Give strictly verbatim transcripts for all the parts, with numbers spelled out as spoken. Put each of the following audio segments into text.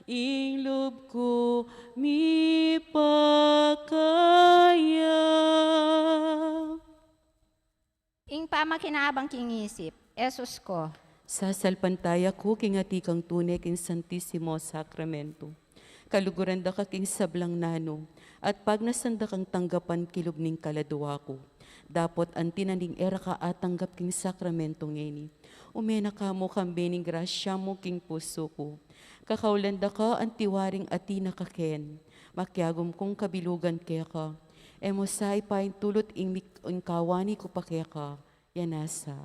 Ing lub ku mipakaya. Ing pamakinabang king isip, Jesus ko. Sasalpantaya ku king atikang tune king Santisimo Sakramento. Kaluguran da ka king sablang nanu, at pagnasan da kang tanggapan kilub ning kaladua ku. Dapot anti na ning e ra ka atanggap king sakramento ngeni, ume na ka mu kambe ning grasya mu king pusu ku. Kakaulan da ka anti waring atin na ka ken, makiagum kung kabilugan keka. E mu sa ipaintulut ing mik-, ing kawani ku pa keka, ya nasa.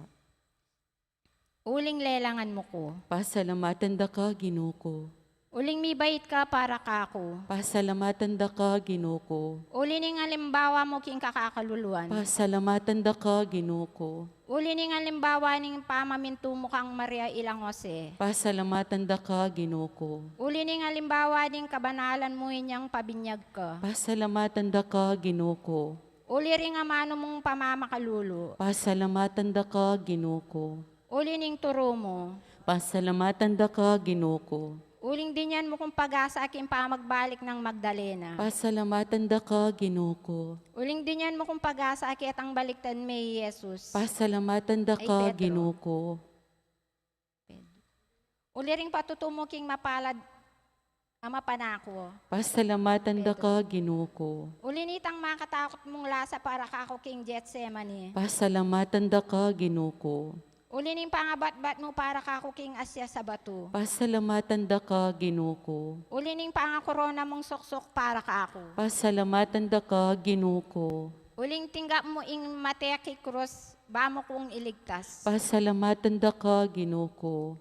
Uling lelangan mu ku. Pasalamatan da ka, Ginu ku. Uling mibait ka para kaku. Pasalamatan da ka, Ginu ku. Uli ning alimbawa mu king kakakaluluan. Pasalamatan da ka, Ginu ku. Uli ning alimbawa ning pamamintu mu kang Maria ilang Jose. Pasalamatan da ka, Ginu ku. Uli ning alimbawa ning kabanalan mu inyang pabinyag ka. Pasalamatan da ka, Ginu ku. Uli ring amanu mung pamamakalulu. Pasalamatan da ka, Ginu ku. Uli ning turu mu. Pasalamatan da ka, Ginu ku. Uling dinyan mu kung pag-asa king pamagbalik nang Magdalena. Pasalamatan da ka, Ginu ku. Uling dinyan mu kung pag-asa ketang baliktad me i Jesus. Pasalamatan da ka, Ginu ku. Uli ring patutu mu king mapalad a mapanaku. Pasalamatan da ka, Ginu ku. Uli nitang makatakut mung lasa para kaku king Getsemani. Pasalamatan da ka, Ginu ku. Uli ning pangabatbat mu para kaku king asya sa batu. Pasalamatan da ka, Ginu ku. Uli ning pangakorona mung suksuk para kaku. Pasalamatan da ka, Ginu ku. Uling tinggap mu ing mate king krus, ba mu kung iligtas. Pasalamatan da ka, Ginu ku.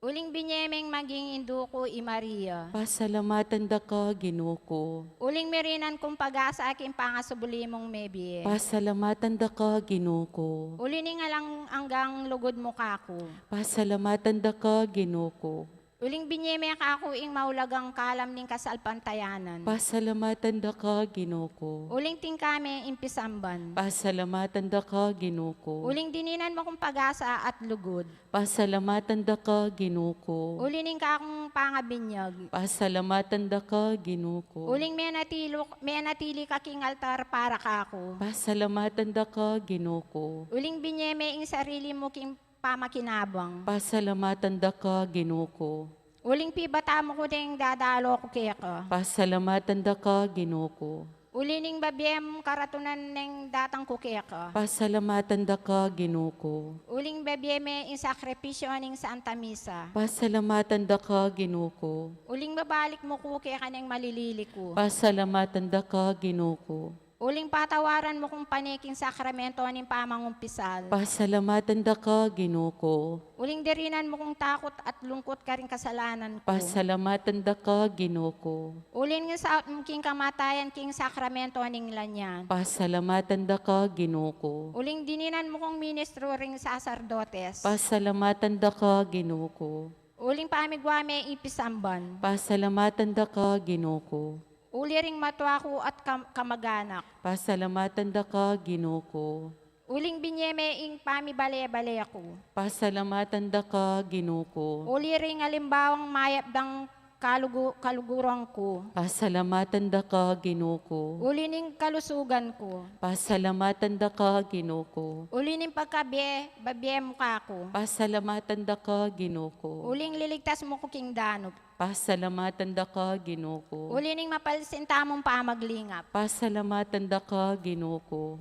Uling binye meng maging indu ku i Maria. Pasalamatan da ka, Ginu ku. Uling mirinan kung pag-asa king pangasubli mung mebie. Pasalamatan da ka, Ginu ku. Uli ning alang anggang lugud mu kaku. Pasalamatan da ka, Ginu ku. Uling binye me kaku ing maulagang kalam ning kasalpantayanan. Pasalamatan da ka, Ginu ku. Uling tingka me ing pisamban. Pasalamatan da ka, Ginu ku. Uling dininan mu kung pag-asa at lugud. Pasalamatan da ka, Ginu ku. Uli ning kakung pangabinyag. Pasalamatan da ka, Ginu ku. Uling menatilu-, menatili ka king altar para kaku. Pasalamatan da ka, Ginu ku. Uling binye me ing sarili mu king pamakinabang. Pasalamatan da ka, Ginu ku. Uling pibata mu ku deng dadalo ku keka. Pasalamatan da ka, Ginu ku. Uli ning babie mung karatunan neng datang ku keka. Pasalamatan da ka, Ginu ku. Uling babie me ing sakripisyo ning Santa Misa. Pasalamatan da ka, Ginu ku. Uling babalik mu ku keka neng malilili ku. Pasalamatan da ka, Ginu ku. Uling patawaran mu kung pane king sakramento ning pamangumpisal. Pasalamatan da ka, Ginu ku. Uling dirinan mu kung takut at lungkut karing kasalanan ku. Pasalamatan da ka, Ginu ku. Uling saut mu king kamatayan king sakramento ning lanyan. Pasalamatan da ka, Ginu ku. Uling dininan mu kung ministro ring saserdotes. Pasalamatan da ka, Ginu ku. Uling pamigwa me ing pisamban. Pasalamatan da ka, Ginu ku. Uli ring matua ku at kam-, kamaganak. Pasalamatan da ka, Ginu ku. Uling binye me ing pamibale-bale ku. Pasalamatan da ka, Ginu ku. Uli ring alimbawang mayap dang kalugu-, kaluguran ku. Pasalamatan da ka, Ginu ku. Uli ning kalusugan ku. Pasalamatan da ka, Ginu ku. Uli ning pagkabie-, babie mu kaku. Pasalamatan da ka, Ginu ku. Uling liligtas mu ku king danup. Pasalamatan da ka, Ginu ku. Uli ning mapalsinta mung pamaglingap. Pasalamatan da ka, Ginu ku.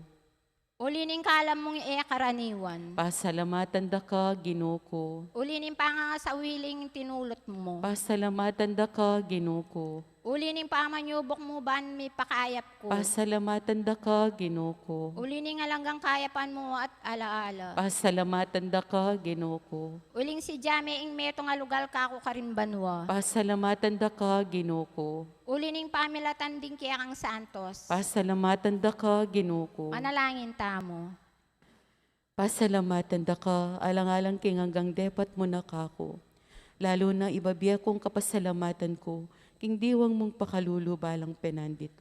Uli ning kalam mung e karaniwan. Pasalamatan da ka, Ginu ku. Uli ning pangangasawiling tinulut mu. Pasalamatan da ka, Ginu ku. Uli ning pamanyubuk mu ban mipakayap ku. Pasalamatan da ka, Ginu ku. Uli ning alang anggang kayapan mu at ala-ala. Pasalamatan da ka, Ginu ku. Uling sidya me ing metung a lugal kaku karin banua. Pasalamatan da ka, Ginu ku. Uli ning pamilatan ding kekang santos. Pasalamatan da ka, Ginu ku. Manalangin tamu. Pasalamatan da ka, alang-alang king anggang depat mu na kaku. Lalu na ibabie kung kapasalamatan ku king diwang mung pakalulu balang penandit.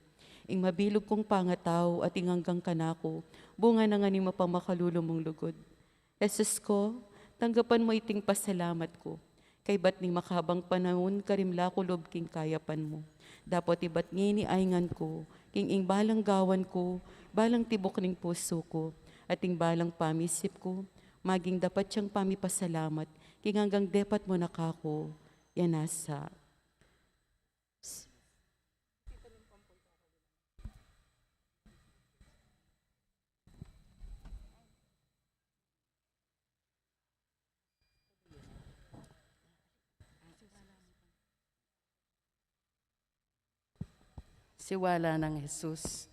Ing mabilug kung pangatau at ing anggang kanaku, bunga na ngan ning mapamakalulu mung lugud. Jesus ko, tanggapan mu iting pasalamat ku. kaibat ning makabang panaun karing melakulub king kayapan mu. Dapot ibat ngeni aingan ku, king ing balang gawan ku, balang tibuk ning pusu ku, at ing balang pamisip ku, maging dapat yang pamipasalamat, king anggang depat mu na kaku, ya nasa. Siwala nang Jesus.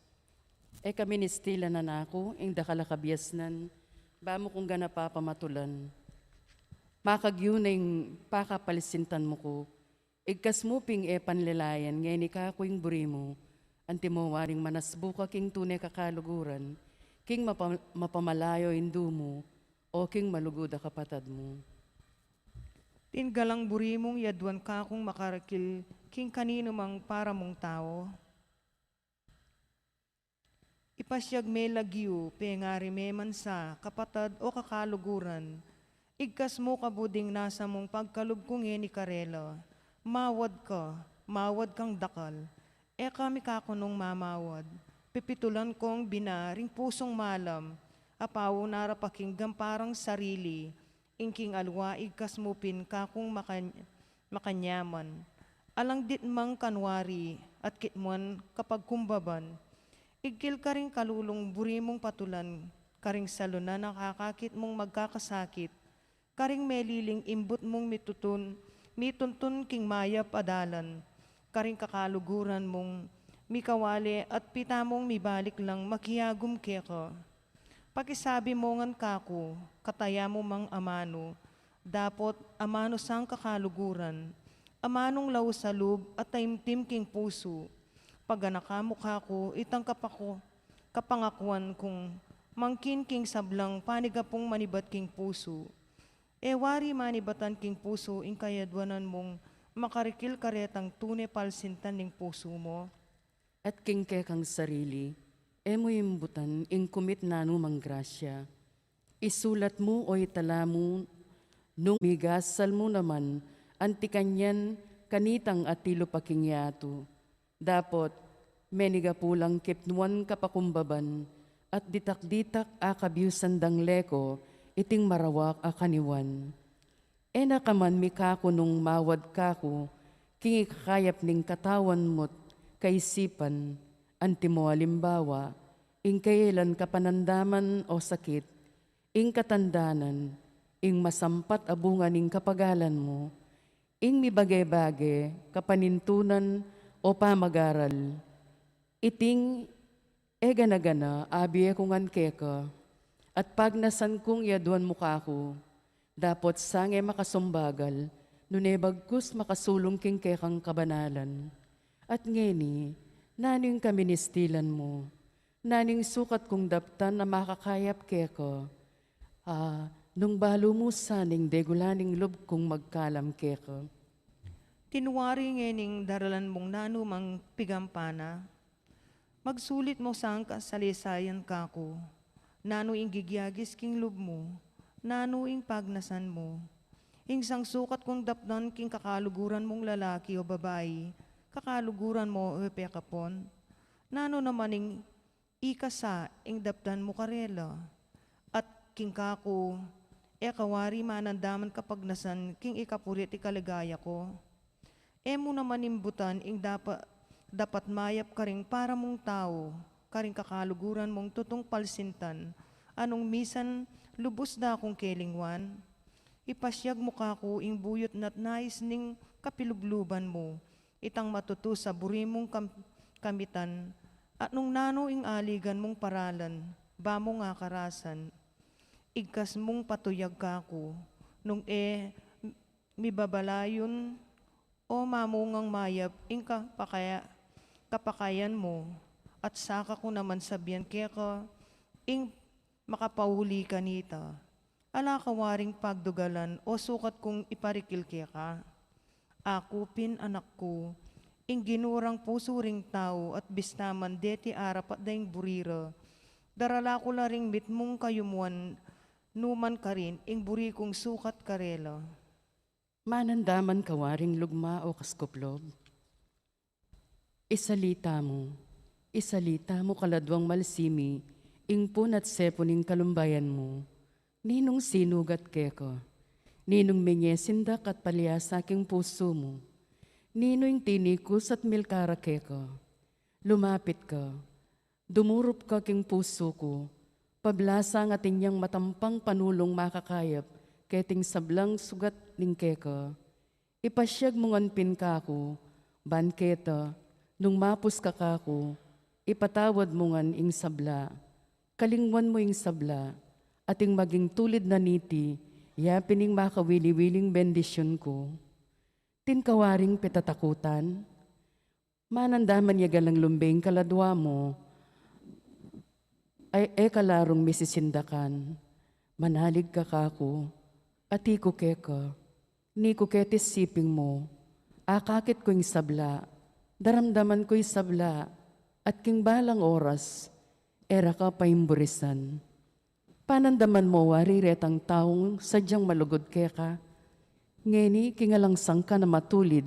E ka ministilan, anak ku, ing dakal a kabiasnan, ba mu kung ganapa pamatulan. Makagyu na ing pakapalsintan mu ku, igkas mu pin e panlelayan, ngeni kaku ing buri mu, antimo waring manasbu ka king tune kakaluguran, king mapa-, mapamalayo indu mu, o king malugud a kapatad mu. Ing galang buri mung yaduan kakung makarikil king kaninu mang para mung tau. Ipasyag me lagyu, pengari me man sa, kapatad o kakaluguran. Igkas mu kabu ding nasa mung pagkalub ku ngeni karela. Mawad ka, mawad kang dakal. E ka mikakunung mamawad. Pipitulan kung bina ring pusung malam, a pauna ra pakinggan parang sarili, ing king aliwa igkas mu pin kakung makan-, makanyaman. Alang ditmang kanwari at kitmuan kapagkumbaban. Igkil karing kalulung buri mung patulan, karing salu na nakakakit mung magkakasakit, karing meliling imbut mung mitutun, mituntun king mayap a dalan, karing kakaluguran mung mikawali at pita mung mibalik lang makiagum keka. Pakisabi mu ngan kaku, kataya mu mang amanu, dapot amanu sang kakaluguran, amanung laus a lub at taimtim king pusu, paganaka mu kaku itang kapaku-, kapangakuan kung mangkin king sablang panigapung manibat king pusu. E wari manibatan king pusu ing kayaduanan mung makarikil karetang tune palsintan ning pusu mu. At king kekang sarili, e mu imbutan ing kumit nanu mang grasya. Isulat mu o itala mu nung migasal mu naman anti kanyan kanitang atilu pa king yatu. Dapot, menigapu lang kitnuan kapakumbaban, at ditak-ditak a kabiusan dang leko iting marawak a kaniwan. E na ka man mikakunung mawad kaku, king ikakayap ning katawan mu't kaisipan, antimo alimbawa, ing kaelan kapanandaman o sakit, ing katandanan, ing masampat a bunga ning kapagalan mu, ing mibage-bage kapanintunan o pamagaral. Iting e gana-gana abie ku ngan keka, at pagnasan kung yaduan mu kaku, dapot sange makasumbagal, nune bagkus makasulung king kekang kabanalan. At ngeni, nanu ing kaministilan mu? Nanu ing sukat kung daptan a makakayap keka? A, nung balu mu sa ning degula ning lub kung magkalam keka. Tinwari ngening daralan mung nanu mang pigampana. Magsulit mu sang kasalisayan kaku. Nanu ing gigyagis king lub mu? Nanu ing pagnasan mu? Ing sang sukat kung daptan king kakaluguran mung lalaki o babai, kakaluguran mu o pekapon? Nanu naman ing ikasa ing daptan mu karela? At king kaku, e ka wari manandaman kapagnasan king ikapurit ikaligaya ku? E mu naman imbutan ing dapa-, dapat mayap karing para mung tau, karing kakaluguran mung tutung palsintan, a nung misan lubus da kung kelingwan? Ipasyag mu kaku ing buyut na't nais ning kapilubluban mu, itang matutus a buri mung kam-, kamitan, at nung nanu ing aligan mung paralan, ba mung akarasan. Igkas mung patuyag kaku, nung e mibabalayun o mamungang mayap ing kapakaya-, kapakayan mu, at saka ku naman sabian keka ing makapauli kanita. Ala ka waring pagdugalan o sukat kung iparikil keka. Aku pin, anak ku, ing Ginu rang pusu ring tau at bista man deti arapat da ing buri ra. Darala ku la ring mitmung kayumuan nu man karin ing buri kung sukat karela. Manandaman ka waring lugma o kaskuplob. Isalita mu, isalita mu kaladwang malsimi, ing pun at sepu ning kalumbayan mu. Ninung sinugat keka? Ninung menye sindak at palyasa king pusu mu? Ninu ing tinikus at milkara keka? Lumapit ka, dumurup ka king pusu ku, pablasang atin yang matampang panulung makakayap keting sablang sugat ning keka. Ipasyag mu ngan pin kaku, ban keta, nung mapus ka kaku, ipatawad mu ngan ing sabla. Kalingwan mu ing sabla, at ing maging tulid na niti, ya pin ing makawili-wiling bendisyun ku. Atin ka waring pitatakutan? Manandaman ya galang lumbe ing kaladwa mu, ay e ka la rung misisindakan. Manalig ka kaku, ati ku keka, ni ku keti siping mu, akakit ku ing sabla, daramdaman ku ing sabla, at king balang oras, e ra ka paimburisan. Panandaman mu wari retang taung sadyang malugud keka? Ngeni king alang sangkan a matulid,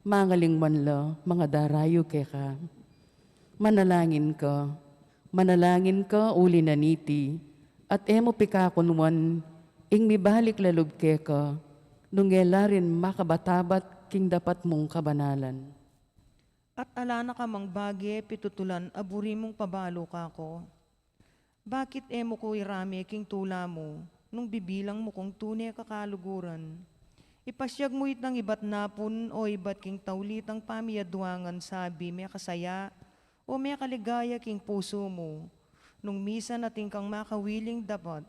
mangalingwan la mangadarayu keka. Manalangin ka, manalangin ka uli na niti, at e mu pikakunwan ing mibalik la lub keka, nung e la rin makabatabat king dapat mung kabanalan. At ala na ka mang bage pitutulan a buri mung pabalu kaku. Bakit e mu ku irame king tula mu, nung bibilang mu kung tune ka kaluguran? Ipasyag mu itang ibat napun o ibat king tauli tang pamiyaduangan sabi mekasaya o mekaligaya king pusu mu, nung misan atin kang makawiling dapat.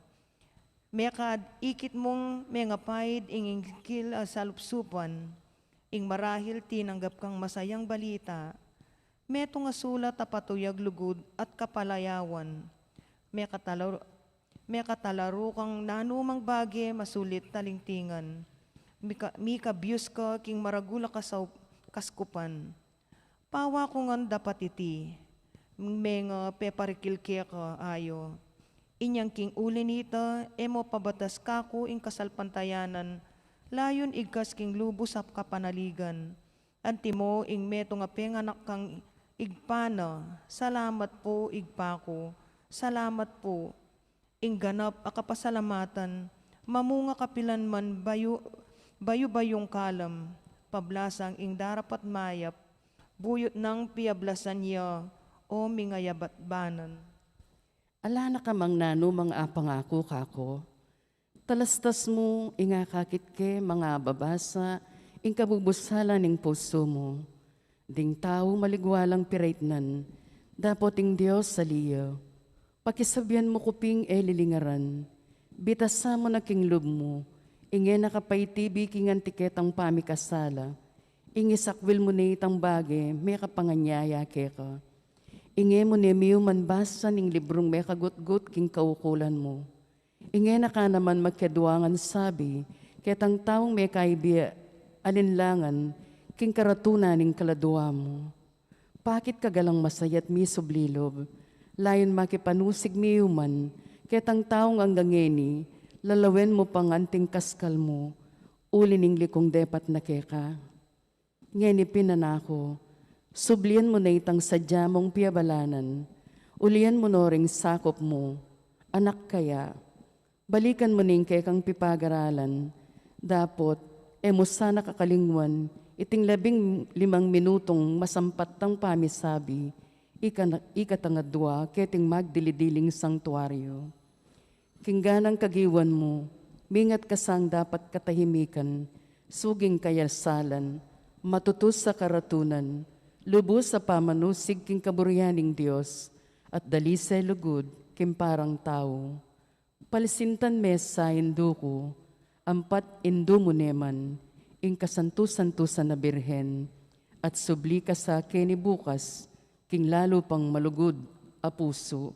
Mekad ikit mung mengapaid ing ingkil a salupsupan, ing marahil tinanggap kang masayang balita, metung a sulat a patuyag lugud at kapalayawan, mekatala-, mekatalaru kang nanumang bage masulit talingtingan, mika-, mikabyus ka king maragul a kasaup-, kaskupan. Pawa ku ngan dapat iti, menga peparikil keka ayu. Inyang king uli nita, e mu pabatas kaku ing kasalpantayanan, layun igkas king lubus a kapanaligan. Antimo ing metung a penganak kang Ibpa na, salamat pu, Ibpa ku, salamat pu. Ing ganap a kapasalamatan, mamunga kapilan man bayu, bayu-bayung kalam, pablasang ing darapat mayap, buyut nang piyablasan ya, o mingayabat banan. Ala na ka mang nanumang apangaku kaku. Talastas mu ing akakit ke mangababasa ing kabubusala ning pusu mu. Ding tau maligwa lang piraitnan, dapot ing Dios ali ya. Pakisabian mu ku ping e lilingaran, bitasan mu na king lub mu, ing e na ka paitibi king anti ketang pamikasala, ing isakwil mu ne itang bage mekapanganyaya keka. Ing e mu ne miyuman basan ing librung mekagutgut king kaukulan mu. Ing e na ka naman makiaduangan sabi ketang taung mekaibi alinlangan king karatunan ning kaladua mu. Pakit ka galang masaya't misubli lub, layun makipanusig miyuman ketang taung anggang ngeni lalawen mu pang anting kaskal mu, uli ning likung depat na keka. Ngeni pin, anak ku, sublian mu na itang sadya mung piabalanan, ulian mu no ring sakup mu, anak kaya, balikan mu ning kekang pipagaralan, dapot e mu sana kakalingwan iting labing limang minutung masampat tang pamisabi, ika-, ikatang adua keting magdili-diling sangtuario. King ganang kagiwan mu, mingat ka sang dapat katahimikan, suging kayasalan, matutus a karatunan, lubus a pamanusig king kaburian ning Dios, at dalise lugud king parang tau. Palisintan me sa indu ku, ampat indu mu neman, ing kasantu-santusan a Birhen, at subli ka sa keni bukas, king lalu pang malugud a pusu.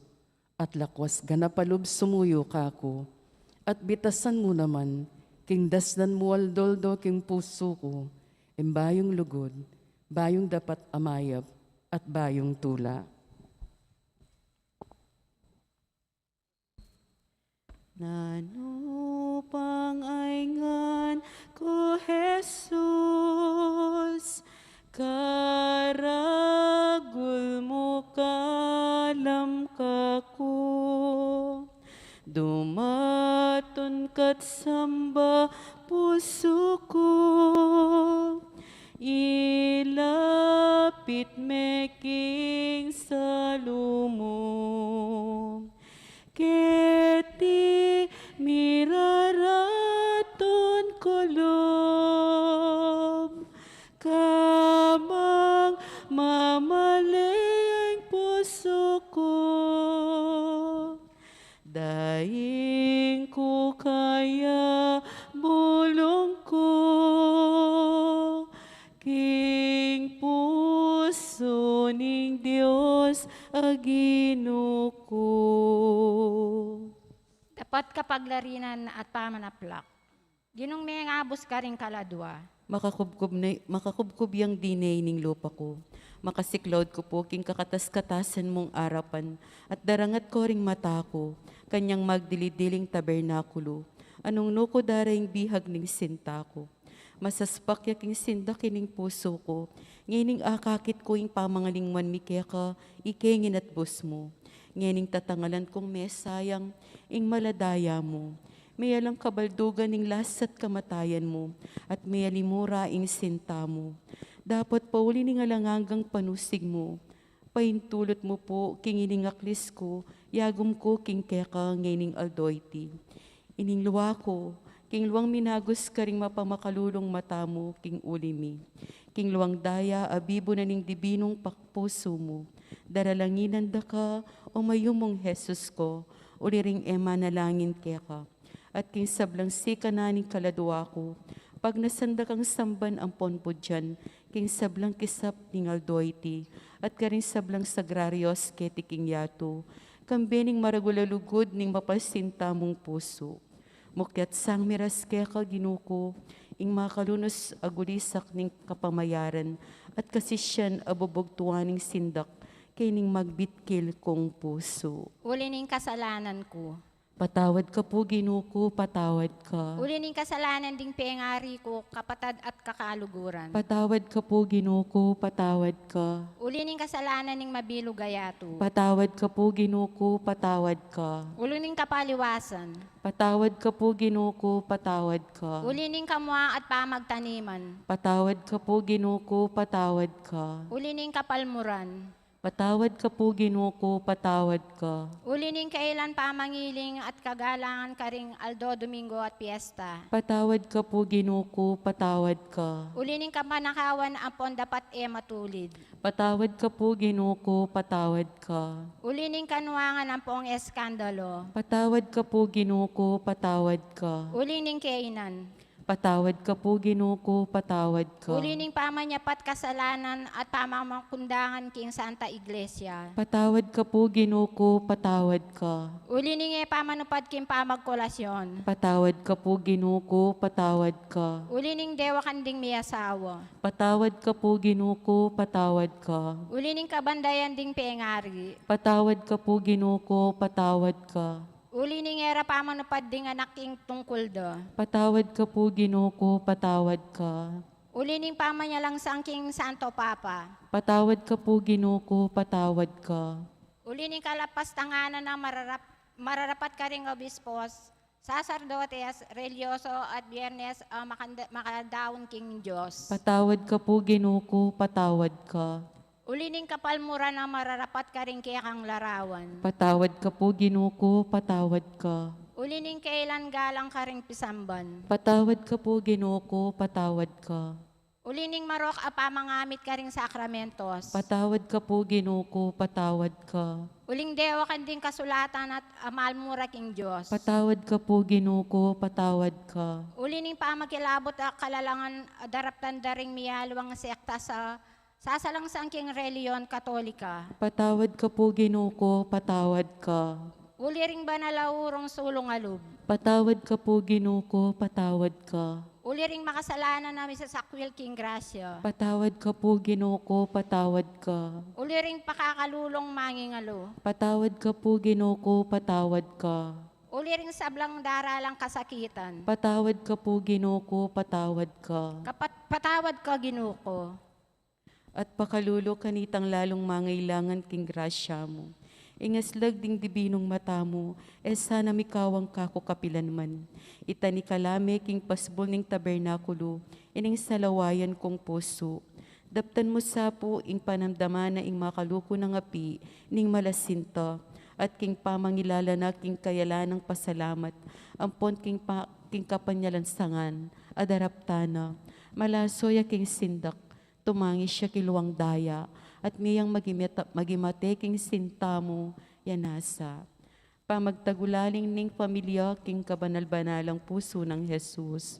At lakwas ganap a lub sumuyu kaku, at bitasan mu naman, king dasnan mu aldo-aldo king pusu ku, ing bayung lugud, bayung dapat a mayap, at bayung tula. Nanu pang aingan ku, Jesus, karagul mu kalam kaku. Dumatun ka't samba pusu ku, ilapit me king salu mu. Keti miraratun ku lub, kabang mamale ing pusu ku. Daing ku kaya bulung ku king pusu ning Dios a Ginu ku. Dapat kapaglarinan at pamanaplak. Ginung mengabus karing kaladua. Makakubkub ne, makakubkub yang dine ning lupa ku. Makasiklaud ku pu king kakatas-katasan mung arapan, at darangat ku ring mata ku kanyang magdili-diling tabernakulu. Anung nu ku dara ing bihag ning sinta ku. Masaspak ya king sindak ining pusu ku, ngening akakit ku ing pamangalingwan mi keka, ike ing inatbus mu. Ngening tatangalan kung mesayang ing maladaya mu. Meyalang kabaldugan ing lasa't kamatayan mu, at meyalimura ing sinta mu. Dapot pauli ning alang anggang panusig mu, paintulut mu pu king ining aklis ku, yagum ku king keka ngening aldo iti. Ining lua ku, king luang minagus karing mapamakalulung mata mu king uli mi. King luang daya a bibu na ning dibinung pakpusu mu. Daralanginan da ka, o mayumung Jesus ku, uli ring e manalangin keka. At king sablang sikanan ning kaladua ku, pagnasan da kang samban ampon budyan, king sablang kisap ning aldo iti, at karing sablang sagrarios keti king yatu, kambe ning maragul a lugud ning mapasinta mung pusu. Mukyat sang miras keka Ginu ku, ing makalunus a gulisak ning kapamayaran, at kasisian a bubugtuan ning sindak, keni ing magbitkil kung pusu. Uli ning kasalanan ku. Patawad ka pu Ginu ku, patawad ka. Uli ning kasalanan ding pengari ku, kapatad at kakaluguran. Patawad ka pu Ginu ku, patawad ka. Uli ning kasalanan ning mabilug a yatu. Patawad ka pu Ginu ku, patawad ka. Uli ning kapaliwasan. Patawad ka pu Ginu ku, patawad ka. Uli ning kamua at pamagtaniman. Patawad ka pu Ginu ku, patawad ka. Uli ning kapalmuran. Patawad ka pu Ginu ku, patawad ka. Uli ning kailan pamangiling at kagalangan karing aldo Domingo at piesta. Patawad ka pu Ginu ku, patawad ka. Uli ning kapanakawan ampon dapat e matulid. Patawad ka pu Ginu ku, patawad ka. Uli ning kanuangan ampong eskandalo. Patawad ka pu Ginu ku, patawad ka. Uli ning kainan. Patawad ka pu Ginu ku, patawad ka. Uli ning pamanyapat kasalanan at pamamakundangan king Santa Iglesia. Patawad ka pu Ginu ku, patawad ka. Uli ning e pamanupad king pamagkolasyon. Patawad ka pu Ginu ku, patawad ka. Uli ning dewakan ding miyasawa. Patawad ka pu Ginu ku, patawad ka. Uli ning kabandayan ding pengari. Patawad ka pu Ginu ku, patawad ka. Uli ning e ra pamanupad ding anak king tungkul da. Patawad ka pu Ginu ku, patawad ka. Uli ning pamanyalangsang king Santo Papa. Patawad ka pu Ginu ku, patawad ka. Uli ning kalapastanganan a mararap-, mararapat karing obispos, saserdotes, relyoso, at Biernes a makanda-, makadaun king Dios. Patawad ka pu Ginu ku, patawad ka. Uli ning kapalmuran a mararapat karing kekang larawan. Patawad ka pu Ginu ku, patawad ka. Uli ning kailan galang karing pisamban. Patawad ka pu Ginu ku, patawad ka. Uli ning marok a pamangamit karing sakramentos. Patawad ka pu Ginu ku, patawad ka. Uling dewakan ding kasulatan at amalmura king Dios. Patawad ka pu Ginu ku, patawad ka. Uli ning pamakilabut a kalalangan a daraptan da ring miyaliwang sekta sa sasalangsang king relihiyon Katolika. Patawad ka pu Ginu ku, patawad ka. Uli ring banal a urong sulung a lub. Patawad ka pu Ginu ku, patawad ka. Uli ring makasalanan a misasakwil king grasya. Patawad ka pu Ginu ku, patawad ka. Uli ring pakakalulung mangingalu. Patawad ka pu Ginu ku, patawad ka. Uli ring sablang daralang kasakitan. Patawad ka pu, Ginu ku, patawad ka. Kapat-, patawad ka, Ginu ku. At pakalulu kanitang lalung mangailangan king grasya mu. Ing aslag ding dibinung mata mu, e sana mikawang kaku kapilan man. Itani ka la me king pasbul ning tabernakulu, ining salawayan kung pusu. Daptan mu sa pu ing panamdaman na ing makaluku nang api ning malasinta, at king pamangilala na king kayalan nang pasalamat, ampon king pa-, king kapanyalansangan a daraptan na, malaso ya king sindak, tumangis ya king luang daya, at miyang magimita-, magimate king sinta mu, ya nasa. Pamagtagulaling ning pamilya king kabanal-banalang pusu nang Jesus.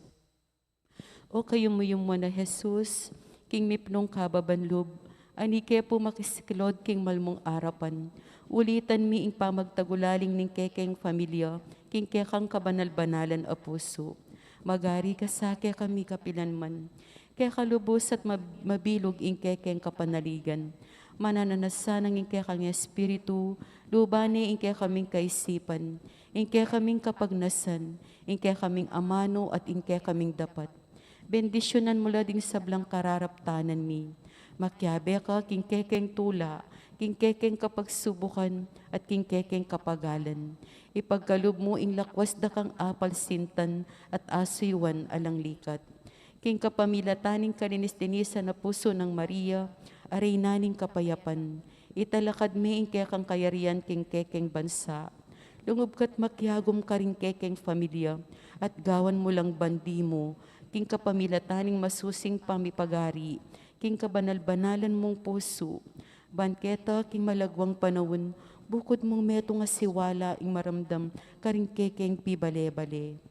O kayum-yum mu na Jesus, king mipnung kababan lub, ani ke pu makisiklod king malmung arapan, ulitan mi ing pamagtagulaling ning kekeng pamilya, king kekang kabanal-banalan a pusu. Magari ka sa kekami kapilan man. Keka lubus at mab-, mabilug ing kekeng kapanaligan. Mananasa nang ing kekang espiritu, luban ne ing kekaming kaisipan, ing kekaming kapagnasan, ing kekaming amanu at ing kekaming dapat. Bendisyunan mu la ding sablang kararaptanan mi. Makiabe ka king kekeng tula, king kekeng kapagsubukan, at king kekeng kapagalan. Ipagkalub mu ing lakwas da kang apalsintan at asuyuan alang likat. King kapamilatan ning kalinis-linisan a pusu nang Maria, a Reyna ning kapayapan, italakad me ing kekang kayarian king kekeng bansa. Lungub ka't makiagum karing kekeng pamilya, at gawan mu lang bandi mu, king kapamilatan ning masusing pamipagari, king kabanal-banalan mung pusu. Ban keta king malagwang panaun, bukud mung metung a siwala ing maramdam karing kekeng pibale-bale.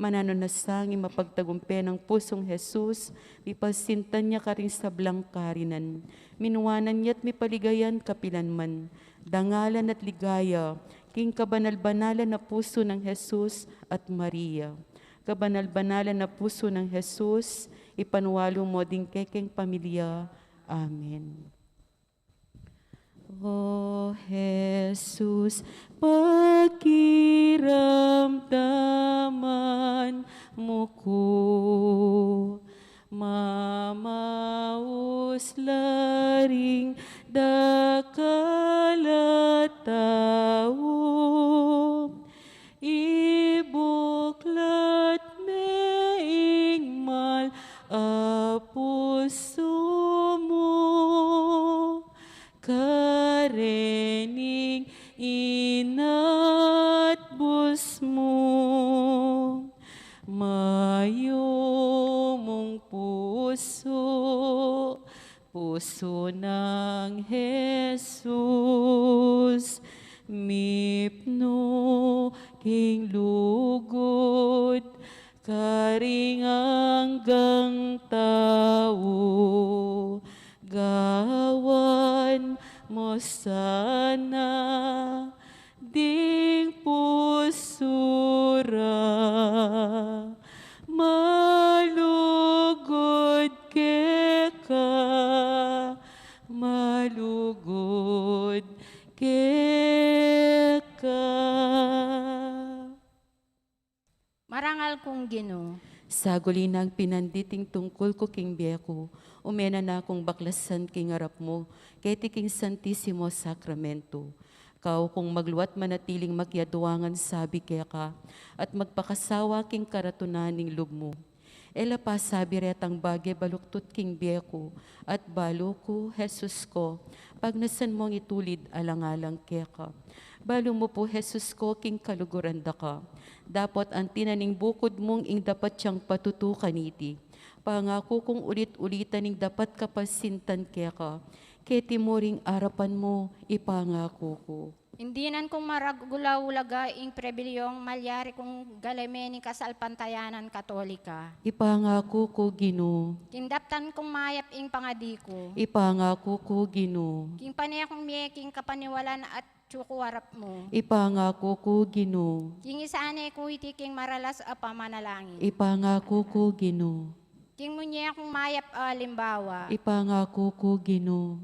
Mananu na sa ing mapagtagumpe nang pusung Jesus, mipalsintan ya karing sablang karinan. Minuanan ya't mipaligayan kapilan man. Dangalan at ligaya, king kabanal-banalan a pusu nang Jesus at Maria. Kabanal-banalan a pusu nang Jesus, ipanwalu mo ding kekeng pamilya. Amen. O Jesus, pakiramdaman mu ku, mamaus la ring dakal a tau, ibuklat me ing mal a pusu mu, karening inatbus mu, mayumung pusu, pusu nang Jesus, mipnu king lugud, karing anggang tau, gawan mo sana ding pusu ra malugud keka, malugud keka. Marangal kung Ginu. Saguli nang pinandit ing tungkul ku king bie ku, ume na kung baklasan king arap mu, keti king Santisimo Sakramento. Kau kung magluat manatiling makiadwangan sabi keka, at magpakasawa king karatunan ning lub mu. E la pasabi retang bage baluktut king bie ku, at balu ku, Jesus ku, pagnasan mung itulid alang-alang keka. Balu mu pu, Jesus ku, king kaluguran da ka. Dapot anti na ning bukud mung ing dapat yang patutu kaniti. Pangaku kung ulit-ulitan ing dapat kapalsintan keka. Keti mu ring arapan mu, ipangaku ku. Ing dinan kung maragul a ulaga ing prebilyung malyari kung galame ning kasalpantayanan Katolika. Ipangaku ku, Ginu. King daptan kung mayap ing pangadi ku. Ipangaku ku, Ginu. King pane kung mie king kapaniwalan at atsu ku arap mu. Ipangaku ku, Ginu. King isane ku iti king maralas a pamanalangin. Ipangaku ku, Ginu. King munye kung mayap a alimbawa. Ipangaku ku, Ginu.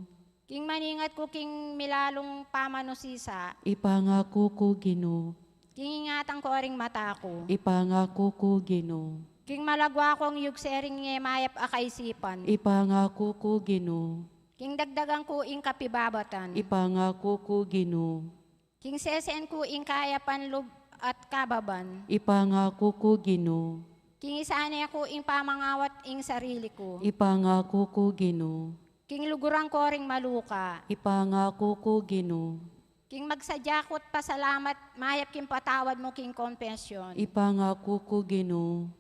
King maningat ku king milalung pamanusisa. Ipangaku ku, Ginu. King ingatan ko ring mata ku. Ipangaku ku, Ginu. King malagwa kung yugse ring e mayap a kaisipan. Ipangaku ku, Ginu. King dagdagan ku ing kapibabatan. Ipangaku ku, Ginu. King sesen ku ing kayapan lub at kababan. Ipangaku ku, Ginu. King isane ku ing pamangawat ing sarili ku. Ipangaku ku, Ginu. King luguran ko ring maluka. Ipangaku ku, Ginu. King magsadya ku't pasalamat mayap king patawad mu king konfesyon. Ipangaku ku, Ginu.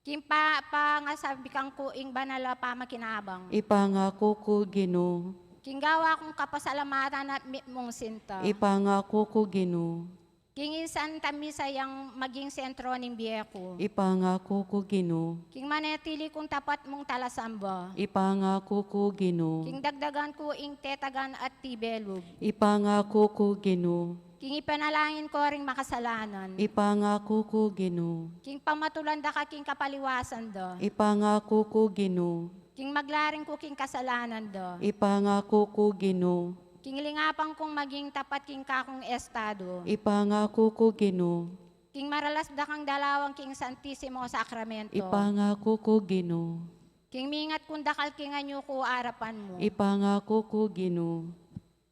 King pa-, pangasabikan ku ing banal a pamakinabang. Ipangaku ku, Ginu. King gawa kung kapasalamatan at mitmung sinta. Ipangaku ku, Ginu. King insanta misa yang maging sentro ning bie ku. Ipangaku ku, Ginu. King manatili kung tapat mung talasamba. Ipangaku ku, Ginu. King dagdagan ku ing tetagan at tibelub. Ipangaku ku, Ginu. King ipanalangin ko ring makasalanan. Ipangaku ku, Ginu. King pamatulan da ka king kapaliwasan da. Ipangaku ku, Ginu. King maglaring ku king kasalanan da. Ipangaku ku, Ginu. King lingapan kung maging tapat king kakung estado. Ipangaku ku, Ginu. King maralas da kang dalawan king Santisimo Sakramento. Ipangaku ku, Ginu. King mingat kung dakal king anyu ku arapan mu. Ipangaku ku, Ginu.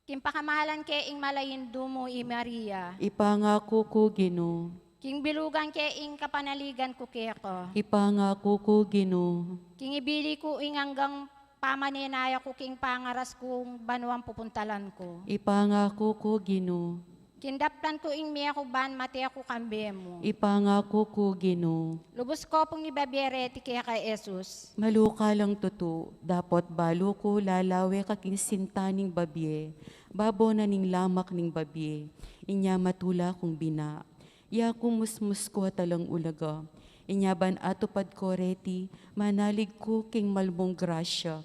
King pakamalan ke ing mala Indu mu i Maria. Ipangaku ku, Ginu. King bilugan ke ing kapanaligan ku keka. Ipangaku ku, Ginu. King ibili ku ing anggang pamanenaya ku king pangaras kung banuang pupuntalan ku. Ipangaku ku, Ginu. King daptan ku ing mie ku ban mate ku kambe mu. Ipangaku ku, Ginu. Lubus ku pung ibabie reti keka, Jesus. Maluka lang tutu, dapot balu ku lalawe ka king sinta ning babie, babo na ning lamak ning babie, inya matula kung bina. Ya ku musmus ku a talang ulaga, inya ban atupad ku reti, manalig ku king malmung grasya.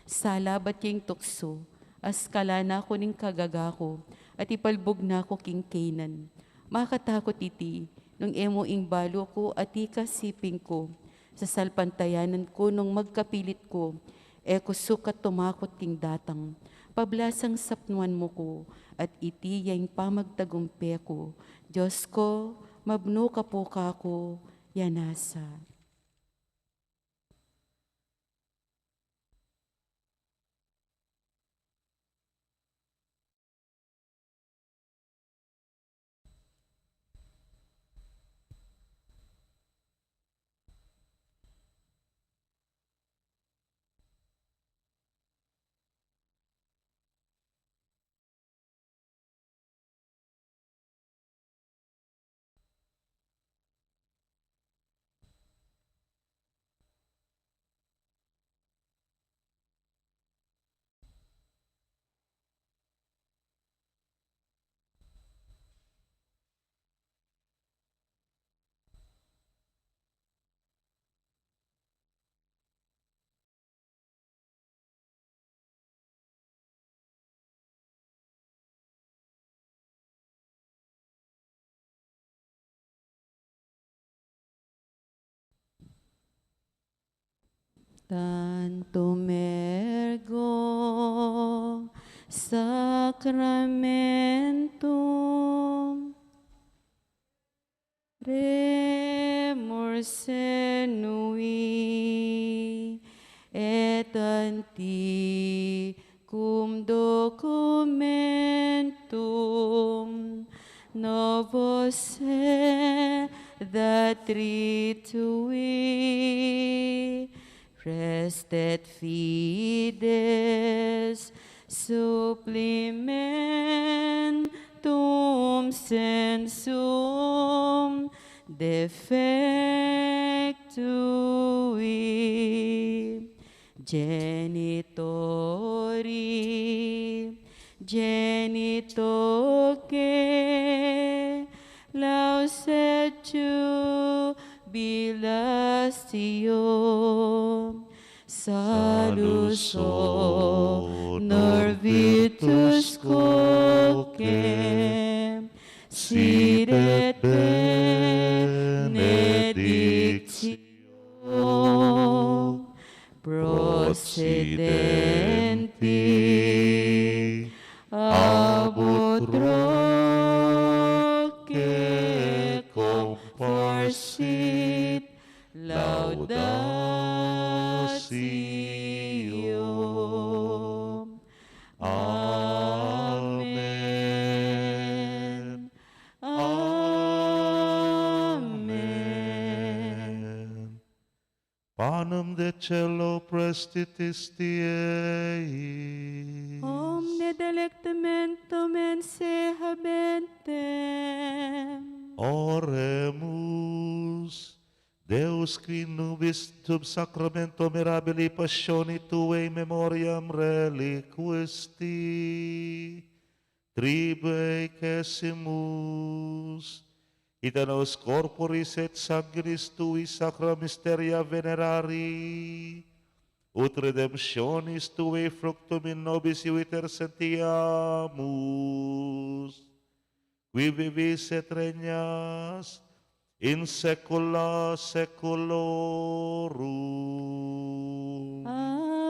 Salabat king tuksu, askalan na ku ning kagaga ku, at ipalbug na ku king keynan. Makatakut iti, nung e mu ing balu ku at ika siping ku, sasalpantayanan ku nung magkapilit ku, e ku sukat tumakut king datang. Pablasang sapnuan mu ku, at iti ya ing pamagtagumpe ku. Dios ku, mabnu ka pu kaku, ya nasa. Tantum ergo sacramentum, remur senui et antiquum documentum novo sedat ritui, restet fides supplimentum sensum defectui. Genitori, genitoque lauset jubilatio, salus honor virtus quoque, sit et benedictio procedenti ab utroque. Caelo prestitis Dei. Omne delectamentum mensae habentem. Oremus. Deus, qui nobis sub sacramento mirabili passioni tuae in memoriam reliquisti tribuecimus, ita nos corporis et sanguinis tui sacra mysteria venerari, ut redemptionis tuae fructum in nobis iuiter sentiamus, qui vivis et regnas in saecula saeculorum. Amen.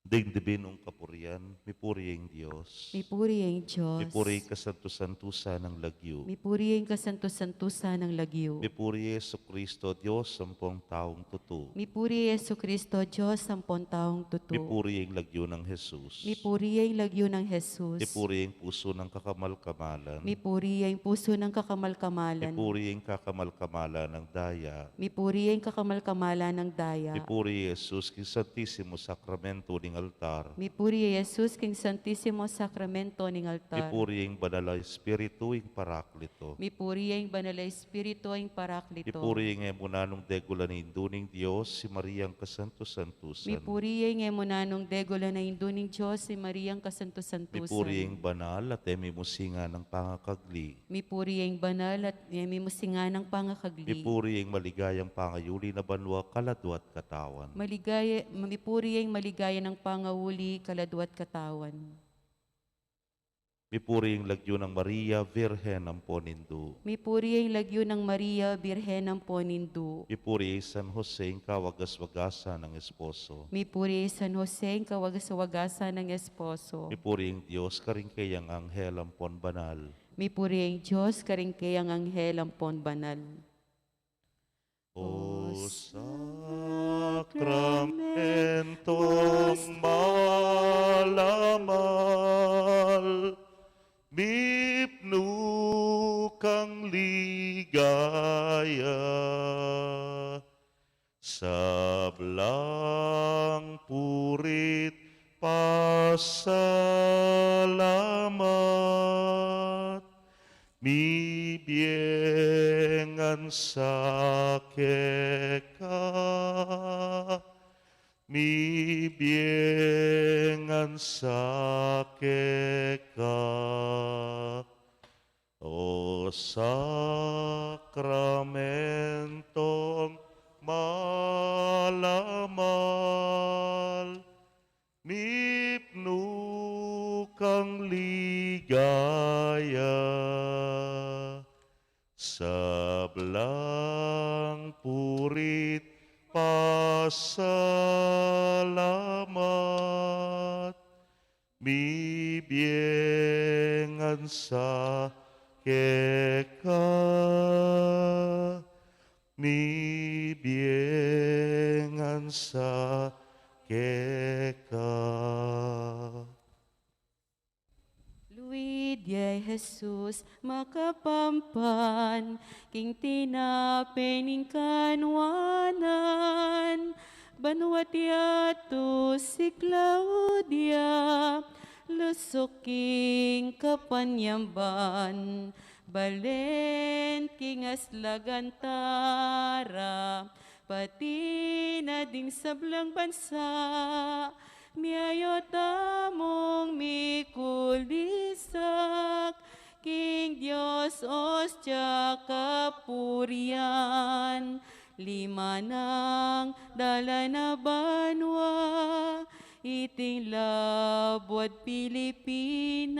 Ding dibinung kapurian, mipuri ing Dios. Mipuri ing Dios. Mipuri ing kasantu-santusan nang lagyu. Mipuri ing kasantu-santusan nang lagyu. Mipuri Jesucristo, Dios ampong taung tutu. Mipuri Jesucristo, Dios ampong taung tutu. Mipuri ing lagyu nang Jesus. Mipuri ing lagyu nang Jesus. Mipuri ing pusu nang kakamal-kamalan. Mipuri ing pusu nang kakamal-kamalan. Mipuri ing kakamal-kamalan nang daya. Mipuri ing kakamal-kamalan nang daya. Mipuri Jesus king Santisimo Sakramento ning altar. Mipuri Jesus king Santisimo Sakramento ning altar. Mipuri ing Banal a Espiritu ing Parakli- to. Mipuri ing Banal a Espiritu ing Parakli- to. Mipuri ing e mu nanung degulan a Indu ning Dios, i Mariang kasantu-santusan. Mipuri ing e mu nanung degulan a Indu ning Dios, i Mariang kasantu-santusan. Mipuri ing banal at e mimusinga nang pangakagli. Mipuri ing banal at e mimusinga nang pangakagli. Mipuri ing maligayang pangayuli na banua kaladua at katawan. Maligaya, mipuri ing maligaya nang pangayuli kaladua at katawan. Mipuri ing lagyu nang Maria, Birhen ampon Indu. Mipuri ing lagyu nang Maria, Birhen ampon Indu. Mipuri i San Jose, ing kawagas-wagasan nang esposo. Mipuri i San Jose, ing kawagas-wagasan nang esposo. Mipuri ing Dios karing keyang anghel ampon banal. Mipuri ing Dios karing keyang anghel ampon banal. O sakramentong mal a mal, mipnu kang ligaya, sablang puri't pasalamat, mibie ngan sa keka, mibie ngan sa keka. O sakramentong mal a mal, mipnu Sablang puri't pasalamat, mibie ngan sa keka, mibie ngan sa keka. Luid ya i Jesus makapampan, king tinape ning kanuanan, banua't yatu si Claudia, lusuk king kapanyamban, balen king aslagan tara, pati na ding sablang bansa, miayu tamung mikulisak, king Dios Ostia kapurian, lima nang dalan a banua, iting labuad Pilipinas,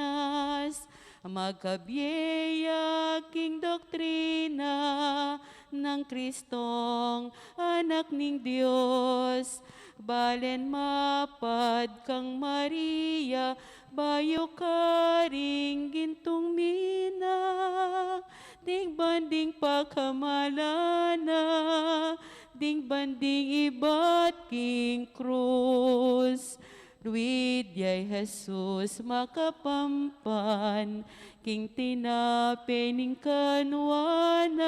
magkabie ya king doktrina nang Kristong Anak ning Dios, balen mapad kang Maria, bayu karing gintung mina, ding ban ding pakamalan na, ding ban ding ibat king krus. Luid ya i Jesus makapampan, king tinape ning kanuanan,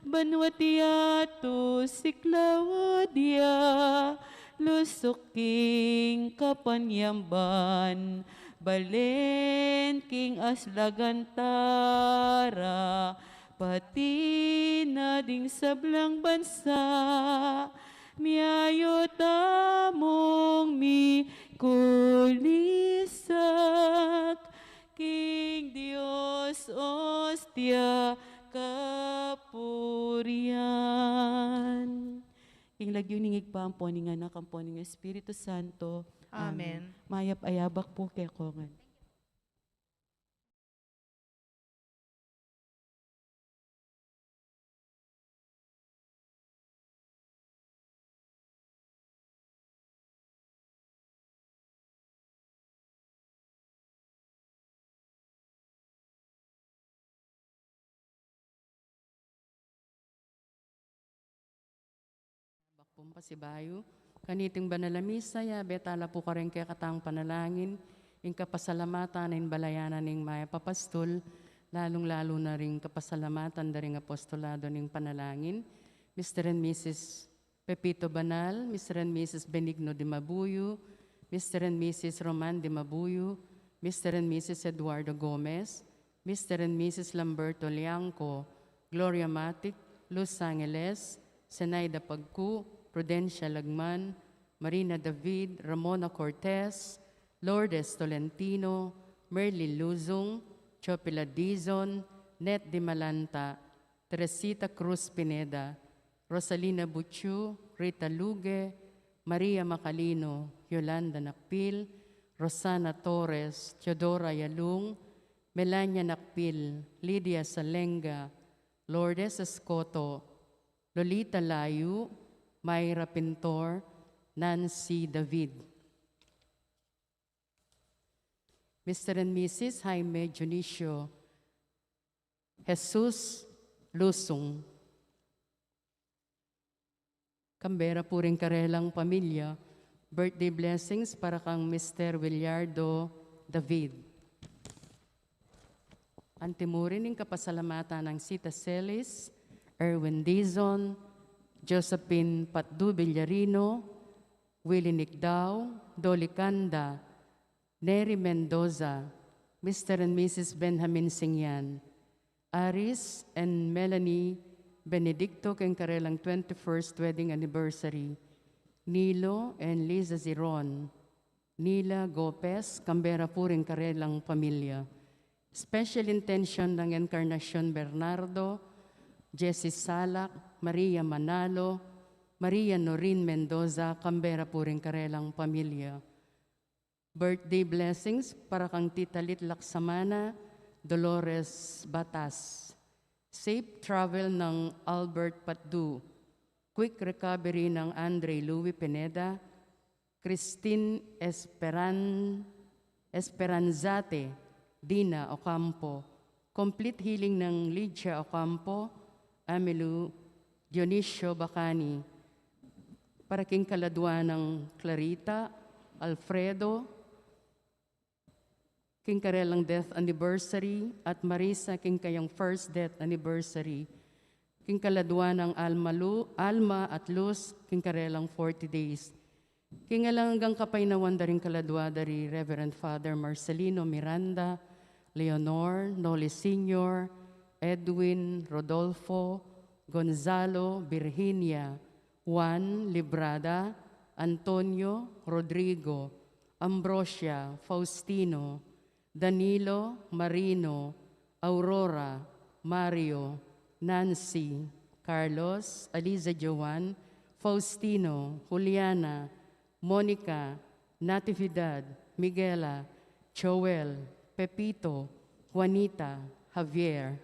banua't yatu si Claudia, lusuk king kapanyamban, balen king aslagan tara, pati na ding sablang bansa, miayu tamung mikulisak, king Dios Ostia kapurian. King lagyu ning Ibpa, ampo ning Anak, ampo ning Espiritu Santo. Amen. Amen. Mayap a yabak pu kekongan. Bakpung pasibayu, kaniting banal a misa, yabe tala pu karing kekatang panalangin, ing kapasalamatan ning balayan ning mayap a pastul, lalung-lalu na ring kapasalamatan da ring apostolado ning panalangin, Mister and Missus Pepito Banal, Mister and Missus Benigno de Mabuyo, Mister and Missus Roman de Mabuyo, Mister and Missus Eduardo Gomez, Mister and Missus Lamberto Liangco, Gloria Matic, Luz Angeles, Zenaida Pagcu, Prudencia Lagman, Marina David, Ramona Cortez, Lourdes Tolentino, Merlin Luzung, Chopila Dizon, Net Dimalanta, Teresita Cruz Pineda, Rosalina Buchu, Rita Luge, Maria Macalino, Yolanda Nakpil, Rosana Torres, Teodora Yalung, Melania Nakpil, Lydia Salenga, Lourdes Escoto, Lolita Layu, Myra Pintor, Nancy David. Mister and Missus Jaime Dionisio, Jesus Lusung. Kambe ra pu ring karelang pamilya, birthday blessings para kang Mister Williardo David. Antimurin ing kapasalamatan nang Sita Celis, Erwin Dizon, Josephine Patdu Villarino, Willie Nicdao, Dolly Canda, Neri Mendoza, Mister and Missus Benjamin Singyan, Aris and Melanie Benedicto, keng karelang twenty-first wedding anniversary, Nilo and Liza Ziron, Nila Gopez, kambe ra pu ring karelang pamilya. Special intention nang Encarnacion Bernardo, Jessie Salak, Maria Manalo, Maria Norin Mendoza, kambe ra pu ring karelang pamilya. Birthday blessings para kang Tita Lit Laksamana, Dolores Batas, Safe travel ng Albert Patdu. Quick recovery ng Andre Louis Pineda, Christine Esperan-, Esperanzate, Dina Ocampo. Complete healing ng Lydia Ocampo, Amilu Dionisio Bacani. Para king kaladwa ng Clarita, Alfredo, king karelang death anniversary, at Marisa king kayang first death anniversary, king kaladwa ng Alma, Lu-, Alma at Luz king karelang forty days. King alang anggang kapaynawan da ring kaladwa da ri Reverend Father Marcelino Miranda, Leonor, Noli Senior, Edwin, Rodolfo, Gonzalo, Virginia, Juan, Librada, Antonio, Rodrigo, Ambrosia, Faustino, Danilo, Marino, Aurora, Mario, Nancy, Carlos, Aliza Joan, Faustino, Juliana, Monica, Natividad, Miguela, Joel, Pepito, Juanita, Javier.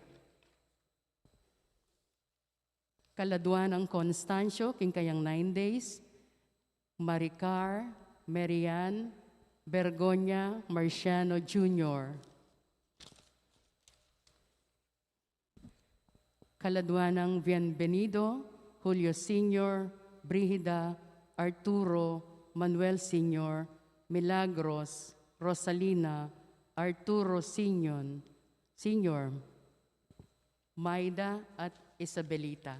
Kaladwa ng Constancio, king kayang nine days, Maricar, Marian, Bergonya, Marciano Junior. Kaladwa ng Bienvenido, Julio Senior, Brigida, Arturo, Manuel Senior, Milagros, Rosalina, Arturo Senior, Senior, Maida at Isabelita.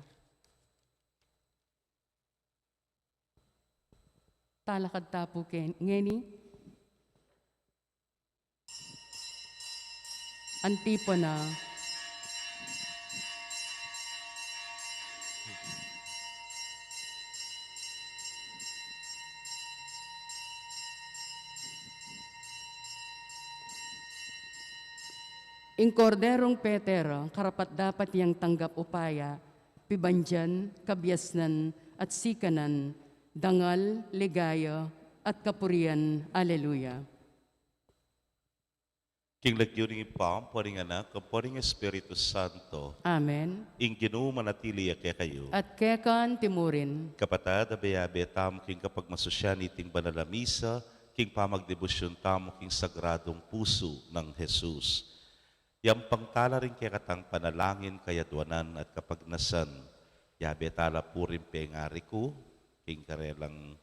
Talakad ta pu ken-, ngeni. Antipona. Ing Korderong Petero, karapat-dapat yang tanggap upaya, pibandian, kabiasnan, at sikanan, dangal, ligaya, at kapurian. Aleluya. King lagyu ning Ibpa, ampo ning Anak, ampo ning Espiritu Santo. Amen. Ing Ginu manatili ya kekayu. At keka antimurin. Kapatad, abe-abe tamu king kapagmasusyan niting banal a misa, king pamagdebosyun tamu king Sagradong Pusu nang Jesus. Yampang tala ring kekatang panalangin, kayadwanan at kapagnasan. Yabe tala pu ring pengari ku, king karelang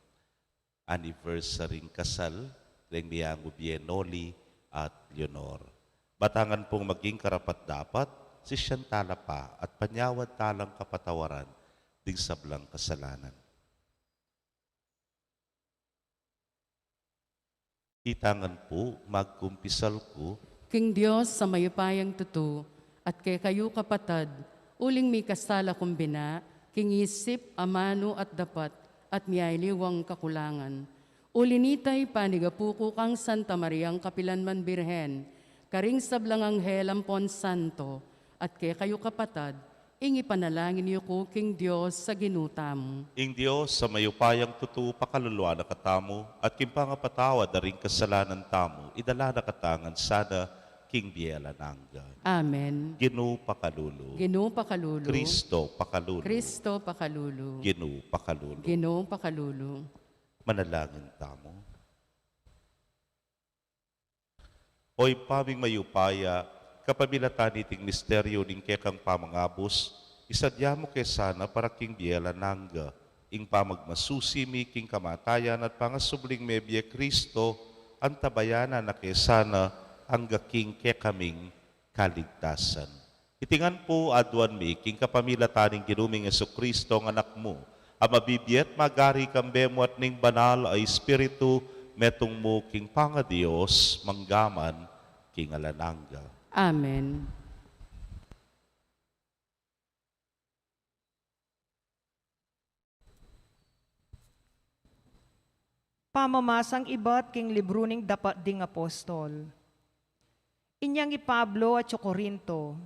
anniversary ning kasal, reng miyangu bie Noli at Leonor. Batangan pung maging karapat-dapat, sisian tala pa at panyawad talang kapatawaran ding sablang kasalanan. Itangan pu, magkumpisal ku king Dios a mayupayang tutu, at kekayu kapatad, uling mikasala kung bina, king isip, amanu at dapat, at miyaliwang kakulangan. Uli nita, ipanigapu ku kang Santa Mariang kapilanman Birhen, karing sablang anghel ampon santo, at kekayu kapatad, ing ipanalangin yu ku king Dios a Ginu tamu. Ing Dios a mayupayang tutu pakaluluan na katamu, at king pangapatawad da ring kasalanan tamu, idala na katamu ngan sana king bie alang angga. Amen. Ginu pakalulu. Ginu pakalulu. Kristo pakalulu. Kristo pakalulu. Ginu pakalulu. Ginu pakalulu. Manalangin tamu. O Ibpa ming mayupaya, kapamilatan niting misteryu ning kekang pamangabus, isadya mu ke sana para king bie alang angga, ing pamagmasusi mi king kamatayan at pangasubling mebie Kristo, antabayanan na ke sana angga king kekaming kaligtasan. Iti ngan pu aduan mi king kapamilatan ning Ginu ming Jesucristo a Anak mu, a mabibie at magari kambe mu at ning Banal a Espiritu, metung mu king pangaDios, mangga man king alang angga. Amen. Pamamasang ibat king libru ning Dapat ding Apostol. Inyang i Pablo atyu Corinto,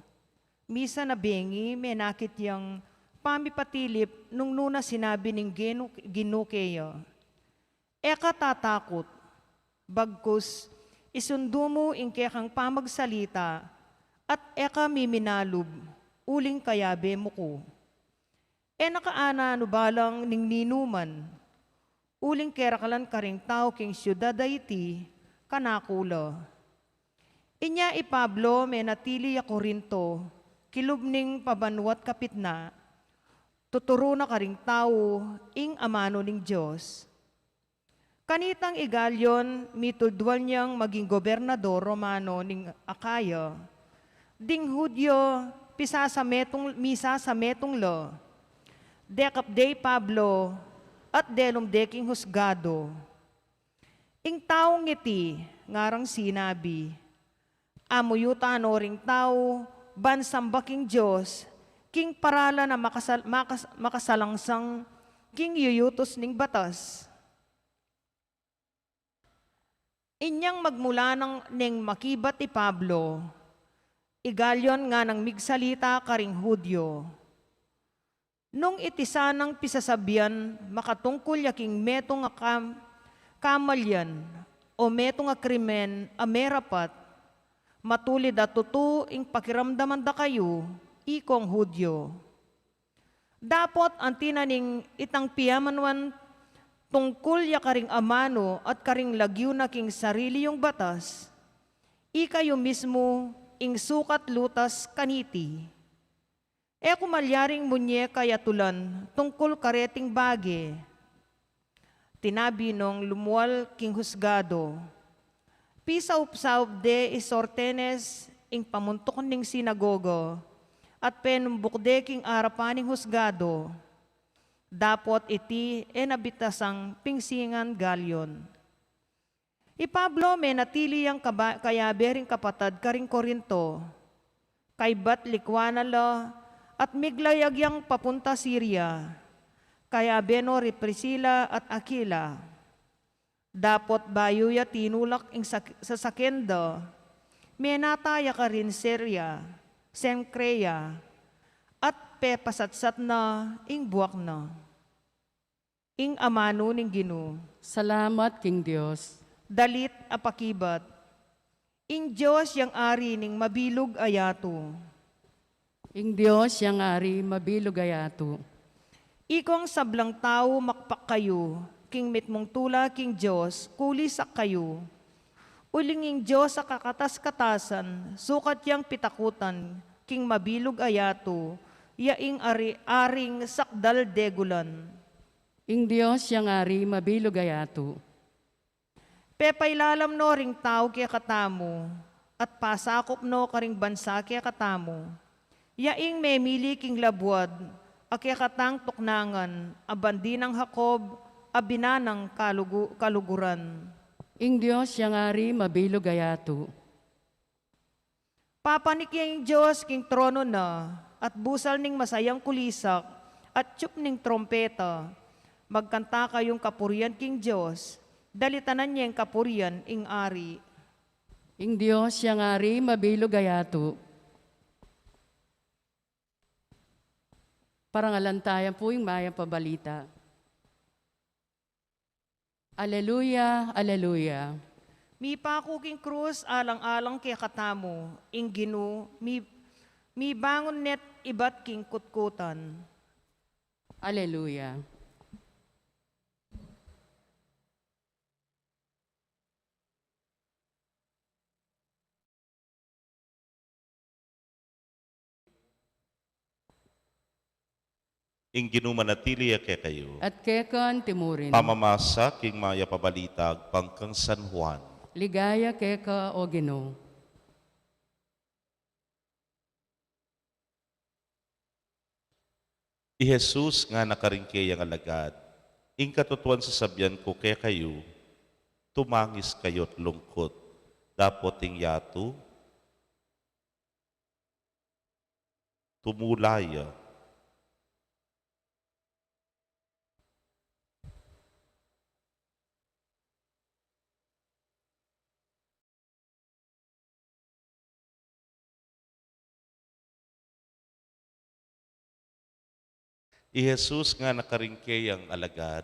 misan a bengi menakit yang pamipatilip nung nung sinabi ning Ginu, Ginu keya, "E ka tatakut, bagkus isundu mu ing kekang pamagsalita, at e ka miminalub, uling kayabe mu ku. E na ka ananu balang ning ninuman, uling kerakalan karing tau king siudad a iti kanaku la. Inya i Pablo menatili ya Corinto, kilub ning pabanua't kapitna, tuturu na karing tau ing amanu ning Dios. Kanitang i Galion, mitulduan yang maging gobernador Romano ning Akaya. Ding Judio, pisasametung, misasametung la. Dekap de i Pablo, at delum de king husgado. Ing taung iti, ngarang sinabi, amuyu tano ring tau, ban samba king Dios, king paralan a makasal-, makas-, makasalangsang, king yuyutus ning batas. Inyang magmula nang neng makibat i Pablo, i Galion nganang migsalita karing Judio. Nung iti sanang pisasabian makatungkul ya king metung a kam-, kamalian o metung a krimen a merapat, matulid a tutu ing pakiramdaman da kayu, ikong Judio. Dapot anti na ning itang piamanuan tungkul ya karing amanu at karing lagyu na king sarili yung batas, ikayu mismu ing sukat lutas kaniti. E ku malyaring munye kayatulan tungkul kareting bage. Tinabi nong lumual king husgado. Pisaup-saup de i Sortenes ing pamuntuk ning sinagoga, at penumbuk de king arapan ning husgado. Dapot iti e na bitasang pingsingan Galion. I Pablo menatili yang kaba-, kayabe ring kapatad karing Corinto. Kaybat likuanan la at miglayag yang papunta Siria. Kayabe no ri Priscila at Aquila. Dapot bayu ya tinulak ing sak-, sasaken da, menata ya karin Siria, Cencrea, at pepasatsat na ing buak na. Ing amanu ning Ginu. Salamat king Dios. Dalit a pakibat. Ing Dios yang ari ning mabilug a yatu. Ing Dios yang ari mabilug a yatu. Ikong sablang tau makpak kayu, king mitmung tula king Dios, kulisak kayu. Uling ing Dios a kakatas-katasan, sukat yang pitakutan, king mabilug a yatu, ya ing ari-, aring sakdal degulan. Ing Dios yang ari mabilug a yatu. Pepailalam no ring tau kekatamu, at pasakup no karing bansa kekatamu. Ya ing memili king labuad, a kekatang tuknangan, a bandi nang Jacob, a binanang kalugu-, kaluguran. Ing Dios yang ari mabilug a yatu. Papanik ya ing Dios king trono na, at busal ning masayang kulisak, at tiup ning trompeta. Magkanta kayung kapurian king Dios, dalitanan yeng kapurian ing Ari. Ing Dios yang Ari mabilug a yatu. Parangalan taya pu ing mayap a balita. Aleluya, aleluya. Mipaku king krus alang-alang kekatamu, ing Ginu, mi-, mibangun ne't ibat king kutkutan. Aleluya. Ing Ginu manatili ya kekayu. At keka antimurin. Pamamasa king mayap a balita agpang kang San Juan. Ligaya keka, O Ginu. I Jesus ngana karing keyang alagad, ing katutuan sasabian ku kekayu, tumangis kayu't lungkut, dapot ing yatu, tumula ya. I Jesus ngana karing keyang alagad,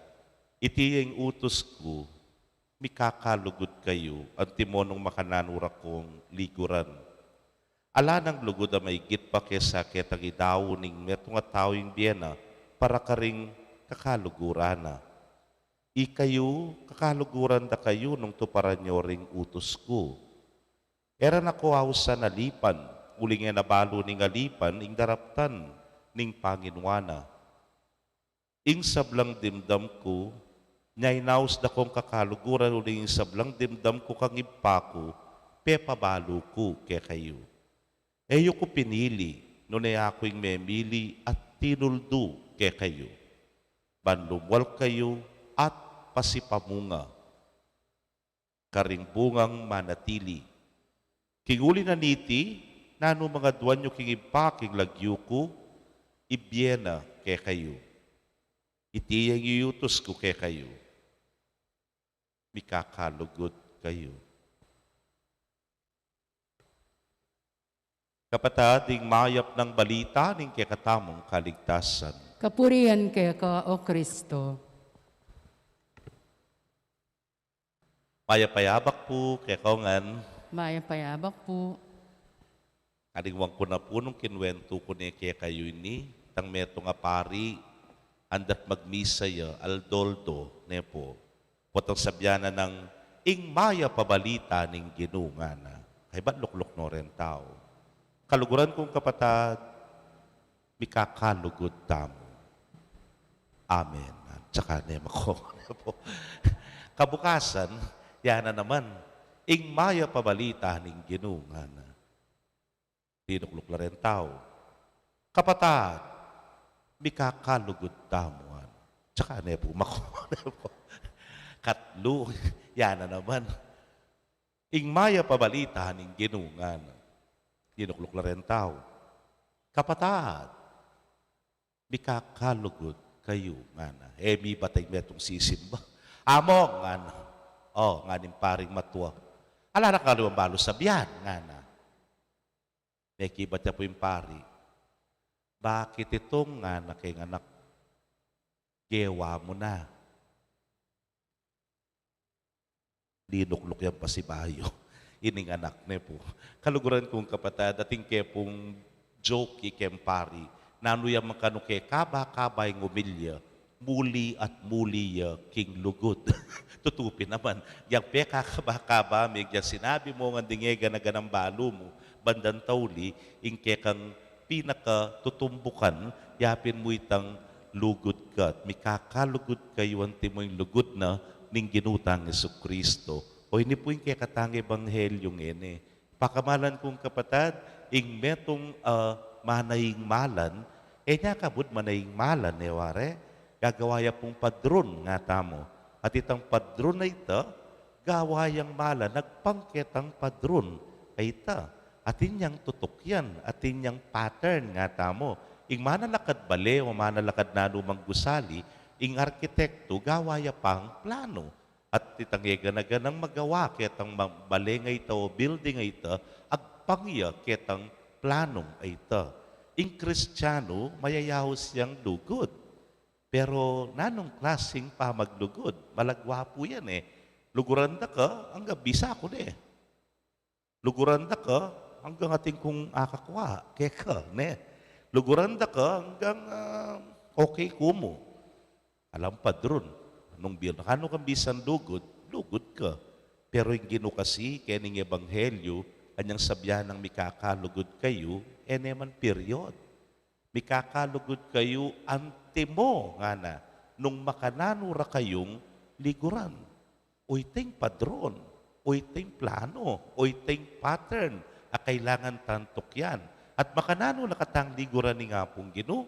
iti ya ing utus ku, mikakalugud kayu, antimo nung makananu ra kung liguran. Ala nang lugud a maigit pa kesa ketang idaun ning metung a tau ing bie na para karing kakaluguran na. Ikayu, kakaluguran da kayu nung tuparan yu ring utus ku. E ra na ko ausan alipan, uling e na balu ning alipan ing daraptan ning panginuan na. Ing sablang dimdam ku, nya inaus da kong kakaluguran, uling ing sablang dimdam ku kang Ibpa ku, pepabalu ku kekayu. E yu ku pinili, nune aku ing memili at tinuldu kekayu, ban lumual kayu at pasipamunga karing bungang manatili. King uli na niti, nanu mang aduan yu king Ibpa king lagyu ku, ibie na kekayu. Iti yang iutus ku kekayu. Mikakalugud kayu. Kapatad, ing mayap nang balita ning kekatamung kaligtasan. Kapurian keka, O Kristo. Mayap a yabak pu kekayu ngan. Mayap a yabak pu. Alingwan ku na pu nung kinuwentu ku ne kekayu ini, itang metung a pari, andat magmisa ya, aldo-aldo, ne pu. Potang sabyan na nang, ing mayap a balita ning Ginu ngana. Kaybat lukluk no reng tau. Kaluguran kung kapatad, mikakalugud tamu. Amen. Tsaka ne mako. Kabukasan, yana naman, ing mayap a balita ning Ginu ngana. Tinukluk la reng tau. Kapatad, mikakalugud tamu, ano. Tsaka ne pu mako. Katlu, yana naman. Ing mayap a balita ning Ginu ngana. Tinukluk la reng tau. Kapatad, mikakalugud kayu ngana. E mibat ing metung sisimba. Among ngana. O, ngana ning paring matua. Ala na kang aliwang balu sabyan ngana. Mekibat ya pu ing pari. Bakit itung ngana keng anak? Gewa mu na. Linukluk yang pasibayu. Ining anak ne pu. Kaluguran kung kapatad, atin ke pung joke keng pari. Nanu yang makanu ke kaba-kaba ing umilya, muli at muli ya king lugud. Tutu pin naman, yang pekakaba-kaba me, yang sinabi mu ngan ding e gana-ganang balu mu, bandang tauli, ing kekang pinakatutumbukan, yapin mu itang lugud ka, at mikakalugud kayu antimo ing lugud na ning Ginu tang Jesucristo. O ini pu ing kekatang ebanghelyu ngeni. Pakamalan kung kapatad, ing metung, ah, manaing malan, e nya kabud manaing malan, e ware, gagawa ya pung padrun ngatamu. At itang padrun a ita, gawa yang malan agpang ketang padrun a ita. Atin yang tutukyan, atin yang pattern ngatamu. Ing manalakad bale o manalakad nanu mang gusali, ing arkitektu gawa ya pang planu. At itang e gana-ganang magawa ketang ma-, bale a ita o building a ita, agpang ya ketang planung a ita. Ing Kristianu, mayayaus yang lugud. Pero nanung klasing pamaglugud? Malagwa pu yan e. Luguran da ka, anggang bisa ku ne. Luguran da ka, anggang atin kung akakwa keka, ne? Luguran da ka, anggang, ah, okay ku mu. Alang padrun, nung bil-, kanu kang bisan lugud, lugud ka. Pero ing Ginu kasi, kening ebanghelyu, anyang sabyan nang mikakalugud kayu, e ne man period. Mikakalugud kayu antimo, ngana, nung makananu ra kayung liguran. O ita ing padrun, o ita ing planu, o ita ing pattern a kailangan tang tukyan. At makananu la katang liguran ning Apung Ginu,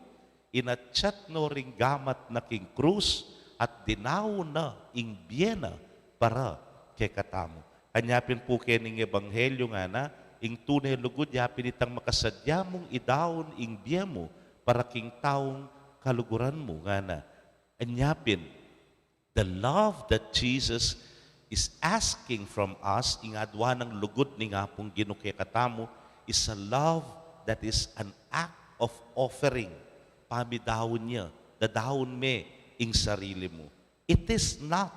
inatsat no ring gamat na king krus, at dinaun na ing bie na para kekatamu. Anya pin pu kening ebanghelyu ngana, ing tune lugud ya pin itang makasadya mung idaun ing bie mu para king taung kaluguran mu ngana. Anya pin, the love that Jesus is asking from us, ing adwa nang lugud ning Apung Ginu kekatamu, is a love that is an act of offering. Pamidaun ya, dadaun me ing sarili mu. It is not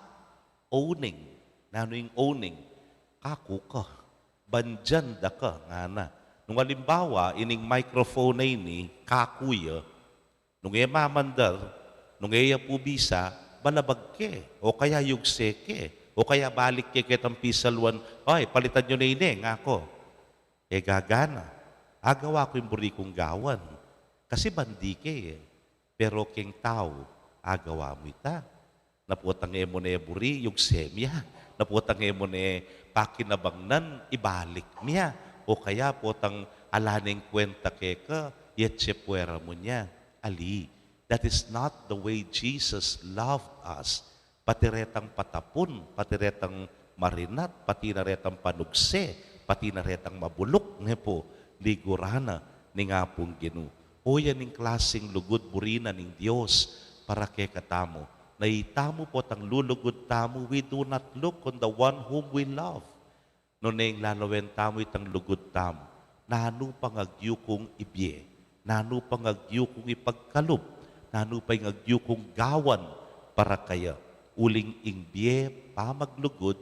owning. Nanu ing owning? Kaku ka. Bandian da ka, ngana. Nung alimbawa, ining microphone a ini, kaku ya, nung e mamandar, nung e ya pu bisa, balabag ke, o kaya yugse ke, o kaya balik ke ketang pisaluan, "Oy, palitan yu ne ini, ngaku." E gagana. Agawa ku ing buri kung gawan. Kasi bandi ke, e. Pero keng tau, agawa mu ita. Na potang e mu ne buri, yugse mu ya. Na potang e mu ne pakinabangnan, ibalik mu ya. O kaya potang ala neng kwenta keka, yetse puera mu ne. Ali, that is not the way Jesus loved us. Pati retang patapun, pati retang marinat, pati na retang panugse, pati na retang mabuluk, ne pu, liguran na ning Apung Ginu. O yan ing klasing lugud buri na ning Dios para kekatamu. Na itamu potang lulugud tamu, we do not look on the one whom we love. Nune ing lalawen tamu itang lugud tamu, nanu pang agyu kung ibie, nanu pang agyu kung ipagkalub, nanu pang agyu kung gawan para kaya, uling ing bie pamaglugud,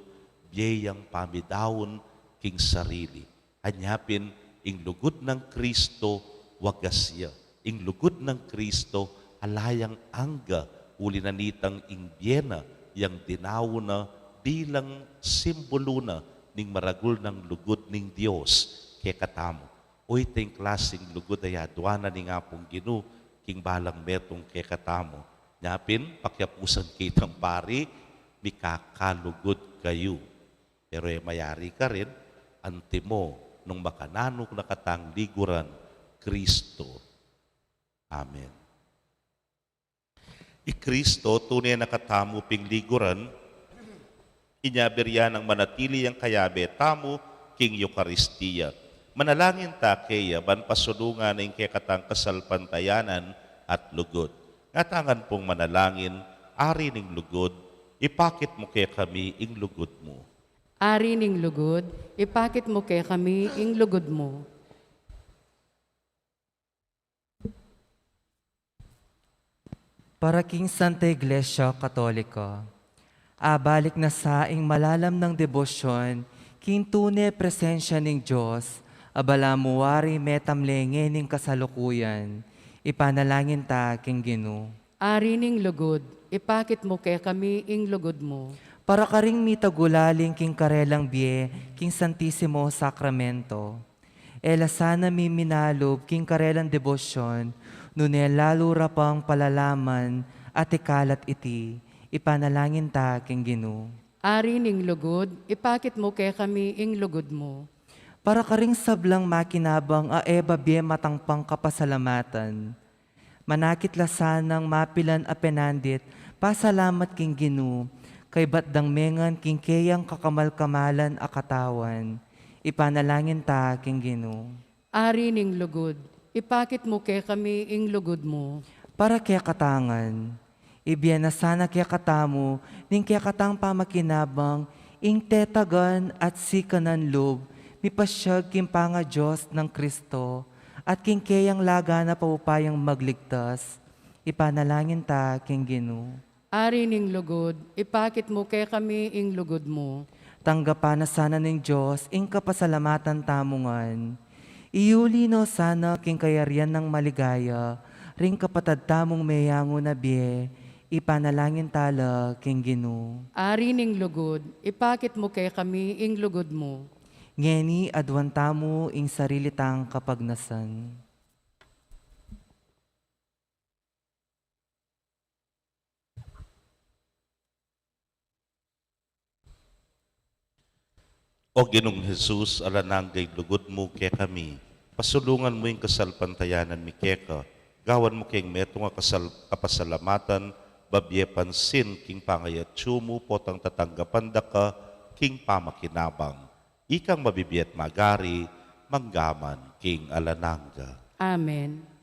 bie yang pamidaun king sarili. Anya pin, ing lugud nang Kristo, wagas ya. Ing lugud nang Kristo, ala yang angga, uli na nitang ing bie na yang dinaun na bilang simbulu na ning maragul nang lugud ning Dios kekatamu. O ita ing klasing lugud a yaduanan ning Apung Ginu king balang metung kekatamu. Nya pin, pakiapusan ke itang pari, mikakalugud kayu. Pero e mayari karin, antimo nung makananu na katang liguran Kristo. Amen. I Kristo tune na katamu ping liguran, inya buri nang manatili yang kayabe tamu king Eukaristia. Manalangin ta keya ban pasulungan ing kekatang kasalpantayanan at lugud. Ngatangan pung manalangin, Ari ning lugud, ipakit mu kekami ing lugud mu. Ari ning lugud, ipakit mu kekami ing lugud mu. Para king Santa Iglesia Katolika, abalik na sa ing malalam nang debosyon king tune presensya ning Dios, a balamu wari metamle ngening kasalukuyan, ipanalangin ta king Ginu. Ari ning lugud, ipakit mu kekami ing lugud mu. Para karing mitagulaling king karelang bie king Santisimo Sakramento. E la sana miminalub king karelang debosyon, nune lalu ra pang palalaman at ikalat iti, ipanalangin ta king Ginu. Ari ning lugud, ipakit mu kekami ing lugud mu. Para karing sablang makinabang a e babie matangpang kapasalamatan, manakit la sanang mapilan a penandit pasalamat king Ginu, kaybat dang mengan king keyang kakamal-kamalan a katawan, ipanalangin ta king Ginu. Ari ning lugud, ipakit mu kekami ing lugud mu. Para kekatang ngan, ibie na sana kekatamu ning kekatang pamakinabang ing tetagan at sikanan lub, mipasyag king pangaDios nang Kristo, at king keyang laganap a upayang magligtas, ipanalangin ta king Ginu. Ari ning lugud, ipakit mu kekami ing lugud mu. Tanggapan na sana ning Dios ing kapasalamatan tamu ngan. Iyuli no sana king kayarian nang maligaya ring kapatad tamung meyangu na bie, ipanalangin ta la king Ginu. Ari ning lugud, ipakit mu kekami ing lugud mu. Ngeni aduan tamu ing sarili tang kapagnasan. O Ginung Jesus, alang angga ing lugud mu kekami, pasulungan mu ing kasalpantayanan mi keka, gawan mu keng metung a kasal-, kapasalamatan, babie pansin king pangayatsu mu potang tatanggapan da ka king pamakinabang. Ikang mabibie at magari, mangga man king alang angga. Amen.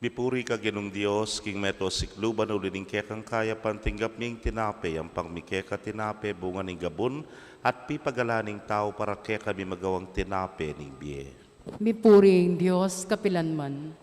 Mipuri ka, Ginung Dios, king meto sikluban, uli ning kekang kayapan tinggap mi ing tinape, yampang mi keka tinape, bunga ning gabun at pipagalan ning tau, para kekami magawang tinape ning bie. Mipuri ing Dios kapilan man.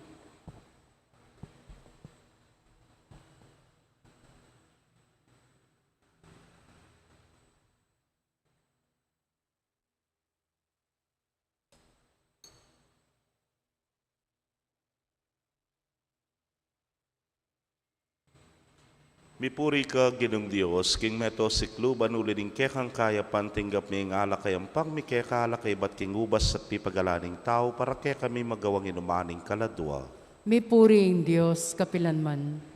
Mipuri ka, Ginung Dios, king meto sikluban, uli ning kekang kayapan tinggap mi ing alak a yampang mi keka, alak a ibat king ubas at pipagalan ning tau, para kekami magawang inuman ning kaladua. Mipuri ing Dios kapilan man.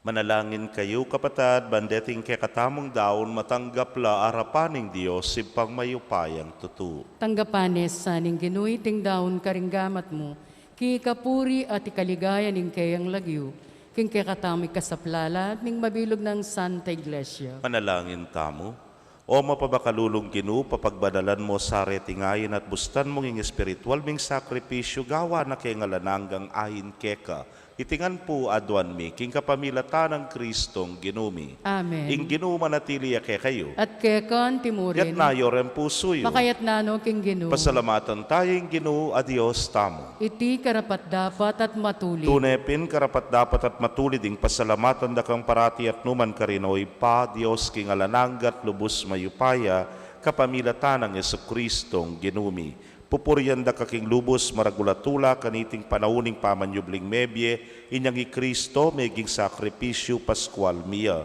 Manalangin kayu, kapatad, ban deting kekatamung daun matanggap la arapan ning Dios, Ibpang mayupayang tutu. Tanggapan ne sa ning Ginu iting daun karing gamat mu, king ikapuri at ikaligaya ning keyang lagyu, king kekatamung ikasaplala at ning mabilug nang Santa Iglesia. Manalangin tamu. O mapabakalulung Ginu, papagbanalan mu sa reting ain at bustan mu ing espiritual ming sakripisyu, gawan na keng alang anggang ain keka. Iti ngan pu aduan mi king kapamilatan nang Kristong Ginu mi. Amen. Ing Ginu manatili ya kekayu. At keka mu rin. Itas yu reng pusu yu. Makatas no king Ginu. Pasalamatan tamu ing Ginu a Dios tamu. Iti karapat-dapat at matulid. Tune pin karapat-dapat at matulid ing pasalamatan da kang parati at nukarin man, O Ibpa, Dios king alang angga at lubus mayupaya, kapamilatan nang Jesucristong Ginu mi. Pupurian da ka king lubus maragul a tula kaniting panaun ning pamanyubling mebie, inyang i Cristo meging sakripisyu Paskual mi ya.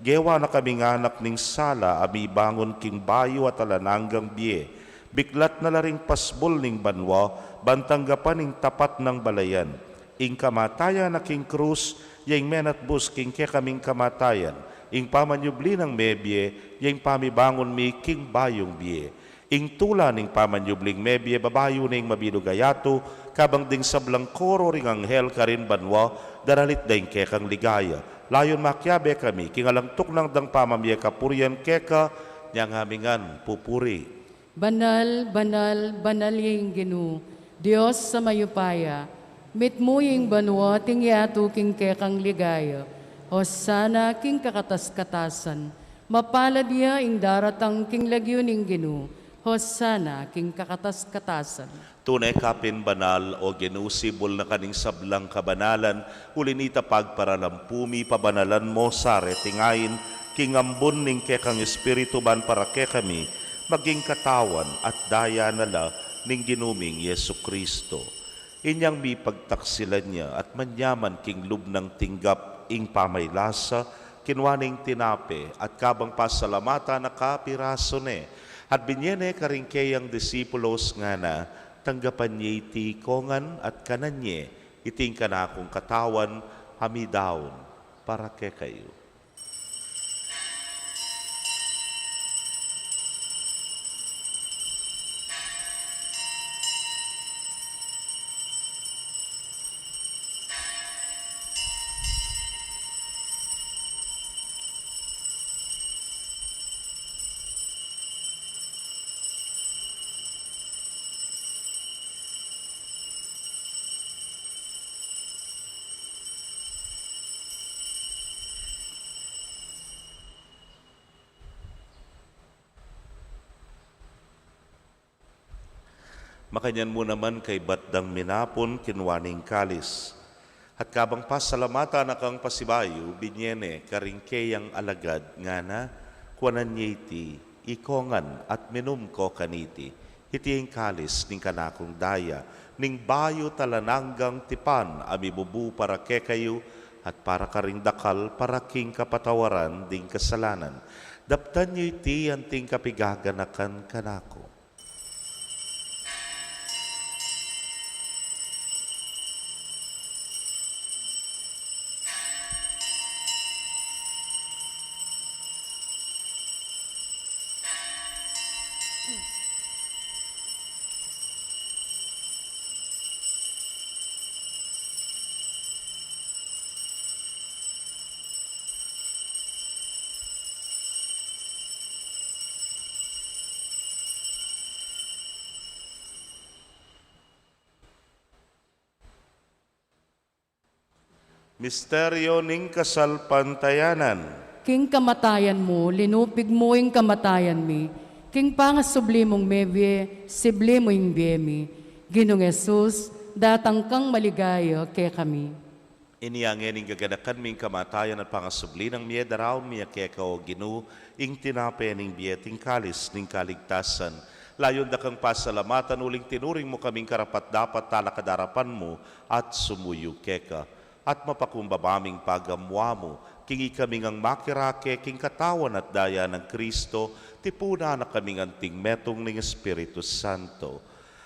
Gewa na kaming anak ning sala a mibangun king bayu at alang anggang bie. Biklat na la ring pasbul ning banua, ban tanggapan ning tapat nang balayan. Ing kamatayan na king krus, ya ing menatbus king kekaming kamatayan. Ing pamanyubli nang mebie, ya ing pamibangun mi king bayung bie. Ing tula ning pamanyubling mebie, babayu ne ing mabilug a yatu, kabang ding sablang koro ring anghel karin banua, daralit da ing kekang ligaya. Layun makiabe kami king alang tuknang dang pamamie kapurian keka, inyang mi ngan pupuri. Banal, banal, banal ya ing Ginu, Dios a mayupaya, mitmu ya ing banua at ing yatu king kekang ligaya. Hosana king kakatas-katasan. Mapalad ya ing daratang king lagyu ning Ginu. Hosana king kakatas-katasan. Tune ka pin banal, O Ginu, sibul na ka ning sablang kabanalan, uli na nita pagparalampu mi, pabanalan mu sa reting ain, king ambun ning kekang Espiritu ban para kekami, maging katawan at daya na la ning Ginu ming Jesucristo. Inyang mipagtaksilan ya at manyaman king lub nang tinggap ing pamaylasa, kinua ne ing tinape, at kabang pasalamatan na ka, pirasu ne, at binie ne karing keyang disipulos ngana, tanggapan ye iti ikongan at kanan ye, iti ing kanakung katawan a midaun para kekayu. Makanyan mu naman kaybat dang minapun, kinua ne ing kalis. At kabang pasalamatan na kang pasibayu, binie ne karing keyang alagad, ngana, kuanan ye iti ikongan at minum ko kaniti. Iti ing kalis ning kanakung daya, ning bayu at alang anggang tipan a mibubu para kekayu at para karing dakal para king kapatawaran ding kasalanan. Daptan yu iti anting kapigaganakan kanaku. Misteryo ning kasalpantayanan. King kamatayan mu, linupig mu ing kamatayan mi. King pangasubli mung mebie, sibli mu ing bie mi. Ginung Jesus, datang kang maligaya kekami. Inya ngening gaganakan mi ing kamatayan at pangasubli nang mie, daraun mi keka, O Ginu, ing tinape ning bie at ing kalis ning kaligtasan. Layun da kang pasalamatan uling tinuring mu kaming karapat-dapat talakad king arapan mu at sumuyu keka. At mapakumbaba ming pagamuan mu, king ikami ngang makirake king katawan at daya nang Kristo, tipunan na kaming anting metung ning Espiritu Santo.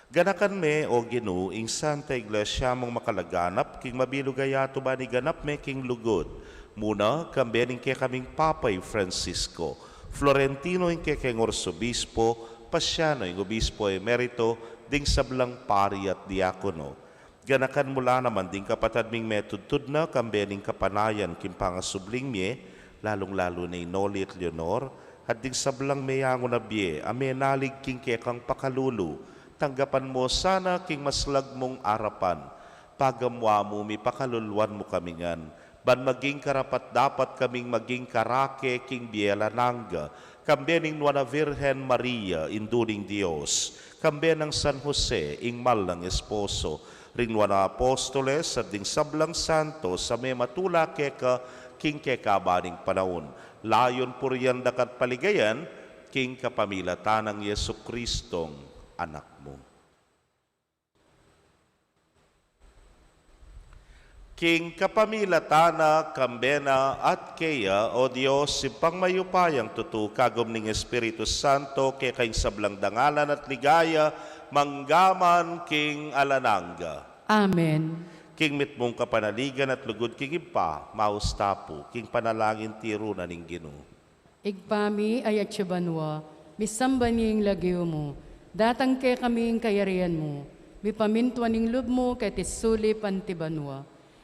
Ganakan me, O Ginu, ing Santa Iglesia mung makalaganap king mabilug a yatu ban iganap me king lugud. Muna, kambe ning kekaming Papa i Francisco, Florentino ing kekeng Arsobispo, Pasiano ing Obispo Emerito, ding sablang pari at diakono. Ganakan mu la naman ding kapatad ming metudtud na, kambe ning kapanayan king pangasubling mie, lalung-lalu na i Noli at Leonor, at ding sablang meyangu na bie a menalig king kekang pakalulu. Tanggapan mu sana king maslag mung arapan. Pagamuan mu mi, pakaluluan mu kami ngan, ban maging karapat-dapat kaming maging karake king bie alang angga, kambe ning Nuan a Virgen Maria, Indu ning Dios, kambe nang San Jose, ing mal nang esposo, ring Nuan a Apostoles, at ding sablang santos a mematula keka king kekaban ning panaun. Layun purian da ka at paligayan, king kapamilatan nang Jesucristong Anak mu. King kapamilatan na, kambe na, at keya, O Dios, Ibpang mayupayang tutu, kagum ning Espiritu Santo, keka ing sablang dangalan at ligaya, mangga man king alang angga. Amen. King mitmung kapanaligan at lugud king Ibpa, maus ta pu king panalangin tiru na ning Ginu. Ibpa mi, atsu ka banua, misamban ya ing lagyu mu, datang kekami ing kayarian mu, mipamintuan ing lub mu keti sulip anti banua.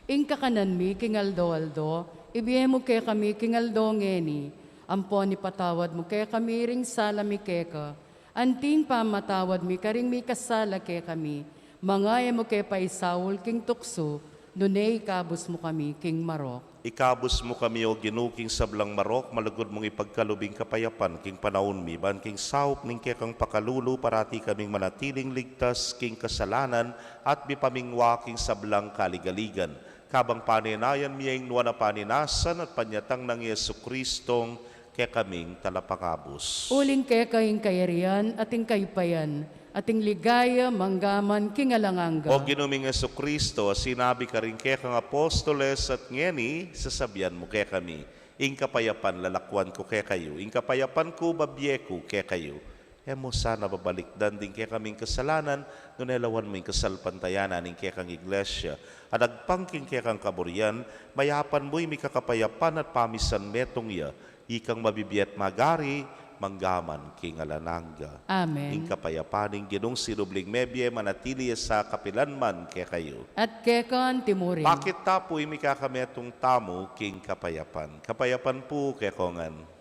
Ing kakanan mi king aldo-aldo, ibie mu kekami king aldo ngeni, ampon ipatawad mu kekami ring sala mi keka, anti ing pamamatawad mi karing mikasala kekami, manga e mu ke paisaul king tuksu, nune ikabus mu kami king marok. Ikabus mu kami, O Ginu, king sablang marok, malugud mung ipagkalub ing kapayapan king panaun mi, ban king saup ning kekang pakalulu, parati kaming manatiling ligtas king kasalanan at mipamingwa king sablang kaligaligan. Kabang panenayan mi ing nuan a paninasan at panyatang nang Jesucristong kekaming Talapangabus. Uling keka ing kayarian, at ing kayupayan, at ing ligaya, mangga man king alang angga. O Ginu ming Jesucristo, a sinabi karing kekang apostoles, at ngeni, sasabian mu kekami, ing kapayapan lalakuan ku kekayu, ing kapayapan ku babie ku kekayu. E mu sana babalikdan ding kekaming kasalanan, nune lawan mu ing kasalpantayanan ning kekang Iglesia, at agpang king kekang kaburian, mayapan mu ing mikakapayapan at pamisan metung ya, ikang mabibie at magari, mangga man king alang angga. Amen. Ing kapayapan ning Ginung sinubling mebie, manatili ya sa kapilan man kekayu. At keka anti murin. Pakit ta pu ing mikakametung tamu king kapayapan. Kapayapan pu kekongan.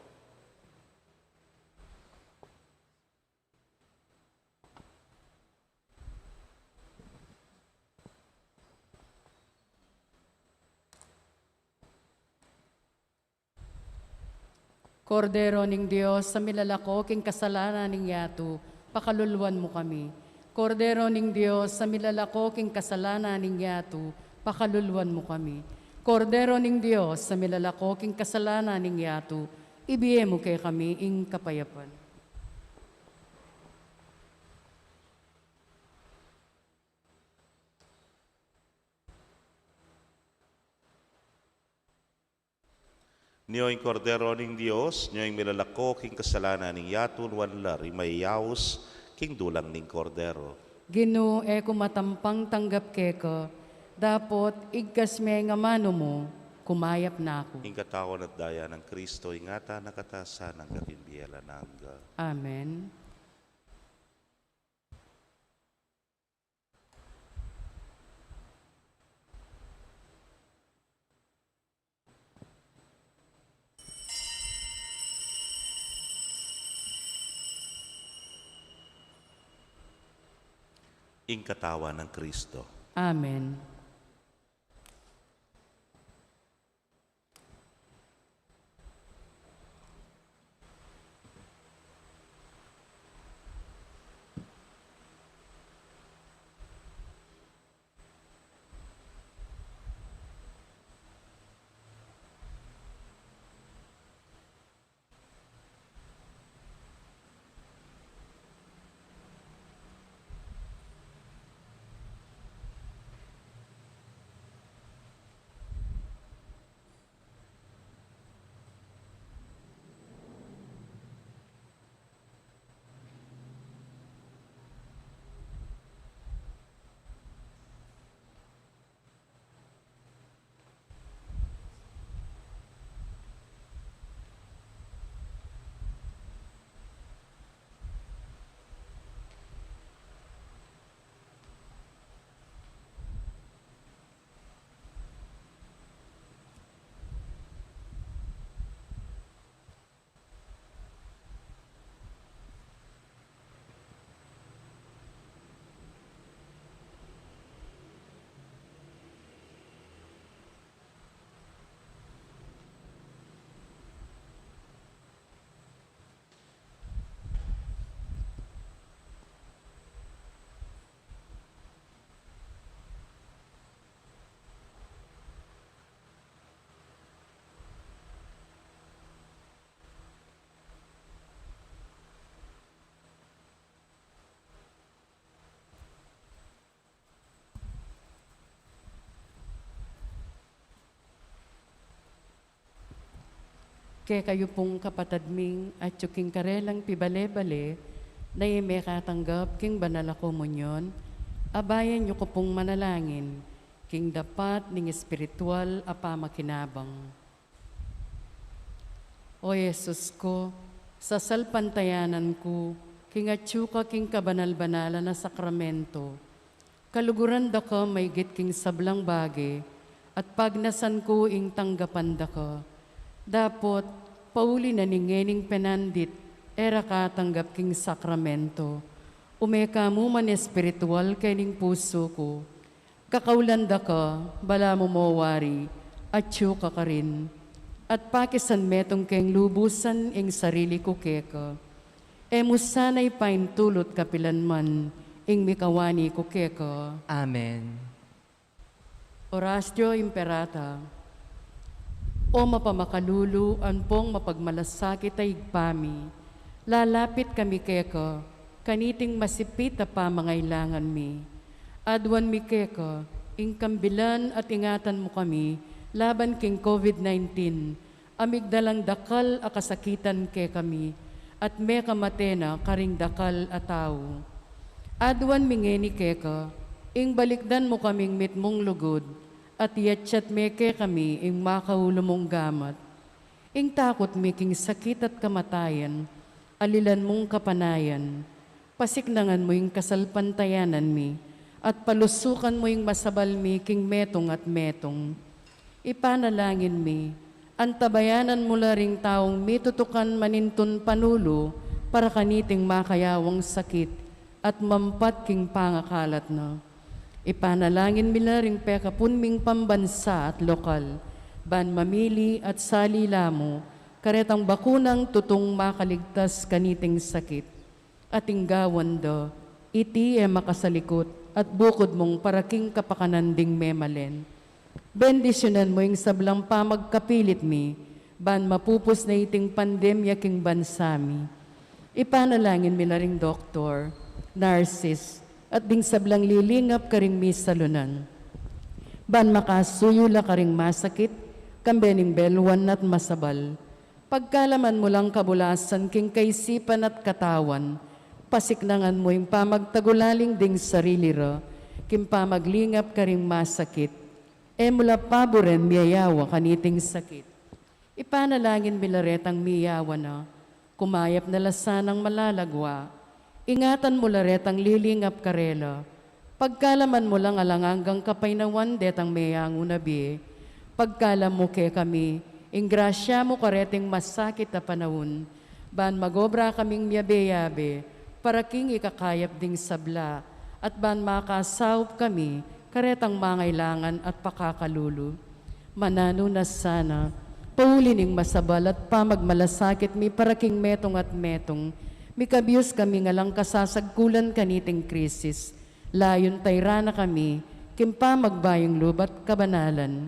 Kordero ning Dios, a milalako king kasalanan ning yatu, pakaluluan mu kami. Kordero ning Dios, a milalako king kasalanan ning yatu, pakaluluan mu kami. Kordero ning Dios, a milalako king kasalanan ning yatu, ibie mu kekami ing kapayapan. Nyo ing Kordero ning Dios, nyo ing milalako king kasalanan ning yatu, nuan la ring mayayaus king dulang ning Kordero. Ginu, e ku matampang tanggap keka, dapot igkas me ing amanu mu, kumayap na ku. Ing katawan at daya nang Kristo, ingatan na katamu sana king bie alang angga. Amen. Ing katawan nang Kristo. Amen. Kekayu pung kapatad ming atyu king karelang pibale-bale, na e mekatanggap king banal a komunyon, abayan yu ku pung manalangin king dapat ning espiritual a pamakinabang. O Jesus ku, sasalpantayanan ku king atyu ka king kabanal-banalan a sakramento. Kaluguran da ka maigit king sablang bage, at pagnasan ku ing tanggapan da ka. Dapot, pauli na ning ngening penandit, e ra ka tanggap king sakramento. Ume ka mu man espiritual kening pusu ku. Kakaulan da ka, balamu mo wari, atyu ka karin. At pakisan metung keng lubusan ing sarili ku keka. E mu sana ipaintulut kapilan man ing mikawani ku keka. Amen. Oratio Imperata. O mapamakalulu ampong mapagmalasakit a Ibpa mi, lalapit kami keka kaniting masipit a pamangailangan mi. Aduan mi keka ing kambilan at ingatan mu kami laban king COVID nineteen, a migdalang dakal a kasakitan kekami, at mekamate na karing dakal a tau. Aduan mi ngeni keka, ing balikdan mu kaming mitmung lugud, at iyatyat me kekami ing makaulu mung gamat. Ing takut mi king sakit at kamatayan, alilan mung kapanayan, pasiknangan mu ing kasalpantayanan mi, at palusukan mu ing masabal mi king metung at metung. Ipanalangin mi, antabayanan mu la ring taung mitutukan manintun panulu para kaniting makayawang sakit at mampat king pangakalat na. Ipanalangin mi la ring pekapun ming pambansa at lokal, ban mamili at sali la mu karetang bakunang tutung makaligtas kaniting sakit. At ing gawan da, iti e makasalikut, at bukud mung para king kapakanan ding memalen. Bendisyunan mu ing sablang pamagkapilit mi, ban mapupus na iting pandemya king bansa mi. Ipanalangin mi la ring doktor, narsis, at ding sablang lilingap karing misalunan. Ban makasuyu la karing masakit, kambe ning beluan at masabal. Pagkalaman mu lang kabulasan king kaisipan at katawan, pasiknangan mu ing pamagtagulaling ding sarili ra, king pamaglingap karing masakit. E mu la paburen miyayawa kaniting sakit. Ipanalangin mi la retang miyawa na, kumayap na la sanang malalagwa, ingatan mu la retang lilingap karela, pagkalaman mu lang alang anggang kapaynawan detang meyangu na bie, pagkalam mu kekami, ing grasya mu kareting masakit a panaun, ban magobra kaming miyabe-yabe, para king ikakayap ding sabla, at ban makasaup kami, karetang mangailangan at pakakalulu. Mananu na sana, pauli ning masabal at pamagmalasakit mi para king metung at metung, mikabius kami ngan lang kasasagkulan kaniting krisis, layun tayran na kami, king pamagbayung lubat kabanalan.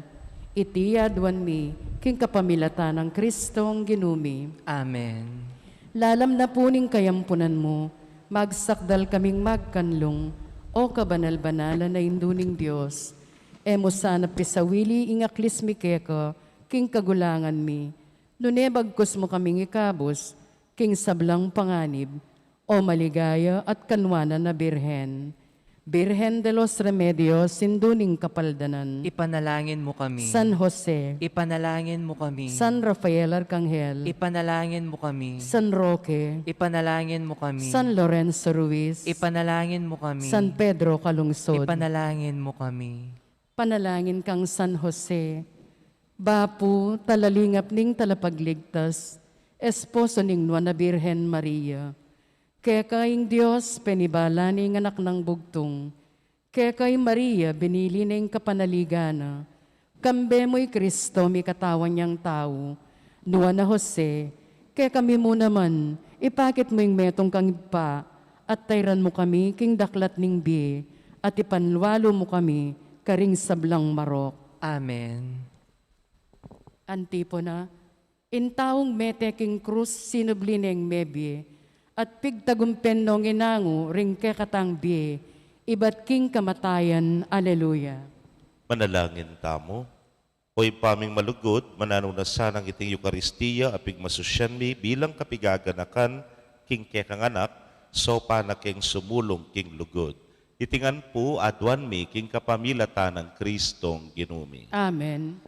Iti aduan mi, king kapamilatan nang Kristong Ginu mi. Amen. Lalam na pu ning kayampunan mu, magsakdal kaming magkanlung, O kabanal-banalan a Indu ning Dios. E mu sana pisawili ing aklis mi keka, king kagulangan mi. Nune bagkus mu kaming ikabus, king sablang panganib, O maligaya at kanwanan a Birhen. Birhen de los Remedios, Indu ning Kapaldanan. Ipanalangin mu kami. San Jose. Ipanalangin mu kami. San Rafael Arcangel. Ipanalangin mu kami. San Roque. Ipanalangin mu kami. San Lorenzo Ruiz. Ipanalangin mu kami. San Pedro Calungsod. Ipanalangin mu kami. Panalangin kang San Jose, bapu, talalingap ning Talapagligtas, esposo ning Nuan a Birhen Maria. Keka ing Dios penibala ne ing Anak nang Bugtung. Keka i Maria binili ne ing kapanaligan na. Kambe mu i Kristo mikatawan yang tau. Nuan a Jose, kekami mu naman, ipakit mu ing metung kang Ibpa, at tayran mu kami king daklat ning bie, at ipanlualu mu kami karing sablang marok. Amen. Antipona. Ing taung mete king krus sinubli neng mebie, at pigtagumpen nong inangu ring kekatang bie, ibat king kamatayan. Aleluya. Manalangin tamu. O Ibpa ming malugud, mananu na sanang iting Eukaristia a pigmasusyan mi bilang kapigaganakan king kekang Anak, saupan na keng sumulung king lugud. Iti ngan pu aduan mi king kapamilatan nang Kristong Ginu mi. Amen.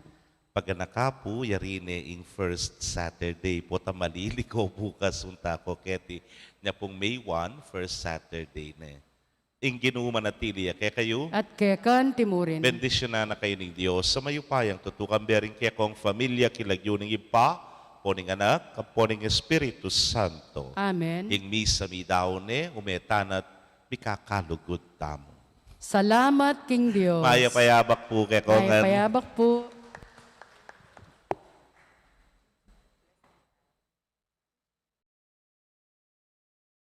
Paganaka pu, yari ne ing first Saturday pu, ta maliliko bukas, unta ko keti, nya pung May one, first Saturday ne. Ing Ginu manatili ya kekayu. At keka naman murin. Bendisyunan na kayu ning Dios a mayupayang tutu, kambe ring kekong familia, king lagyu ning Ibpa, ampo ning Anak, ampo ning Espiritu Santo. Amen. Ing misa mi daun ne, ume tana at mikakalugud tamu. Salamat king Dios. Mayap a yabak pu kekong. Mayap a yabak pu.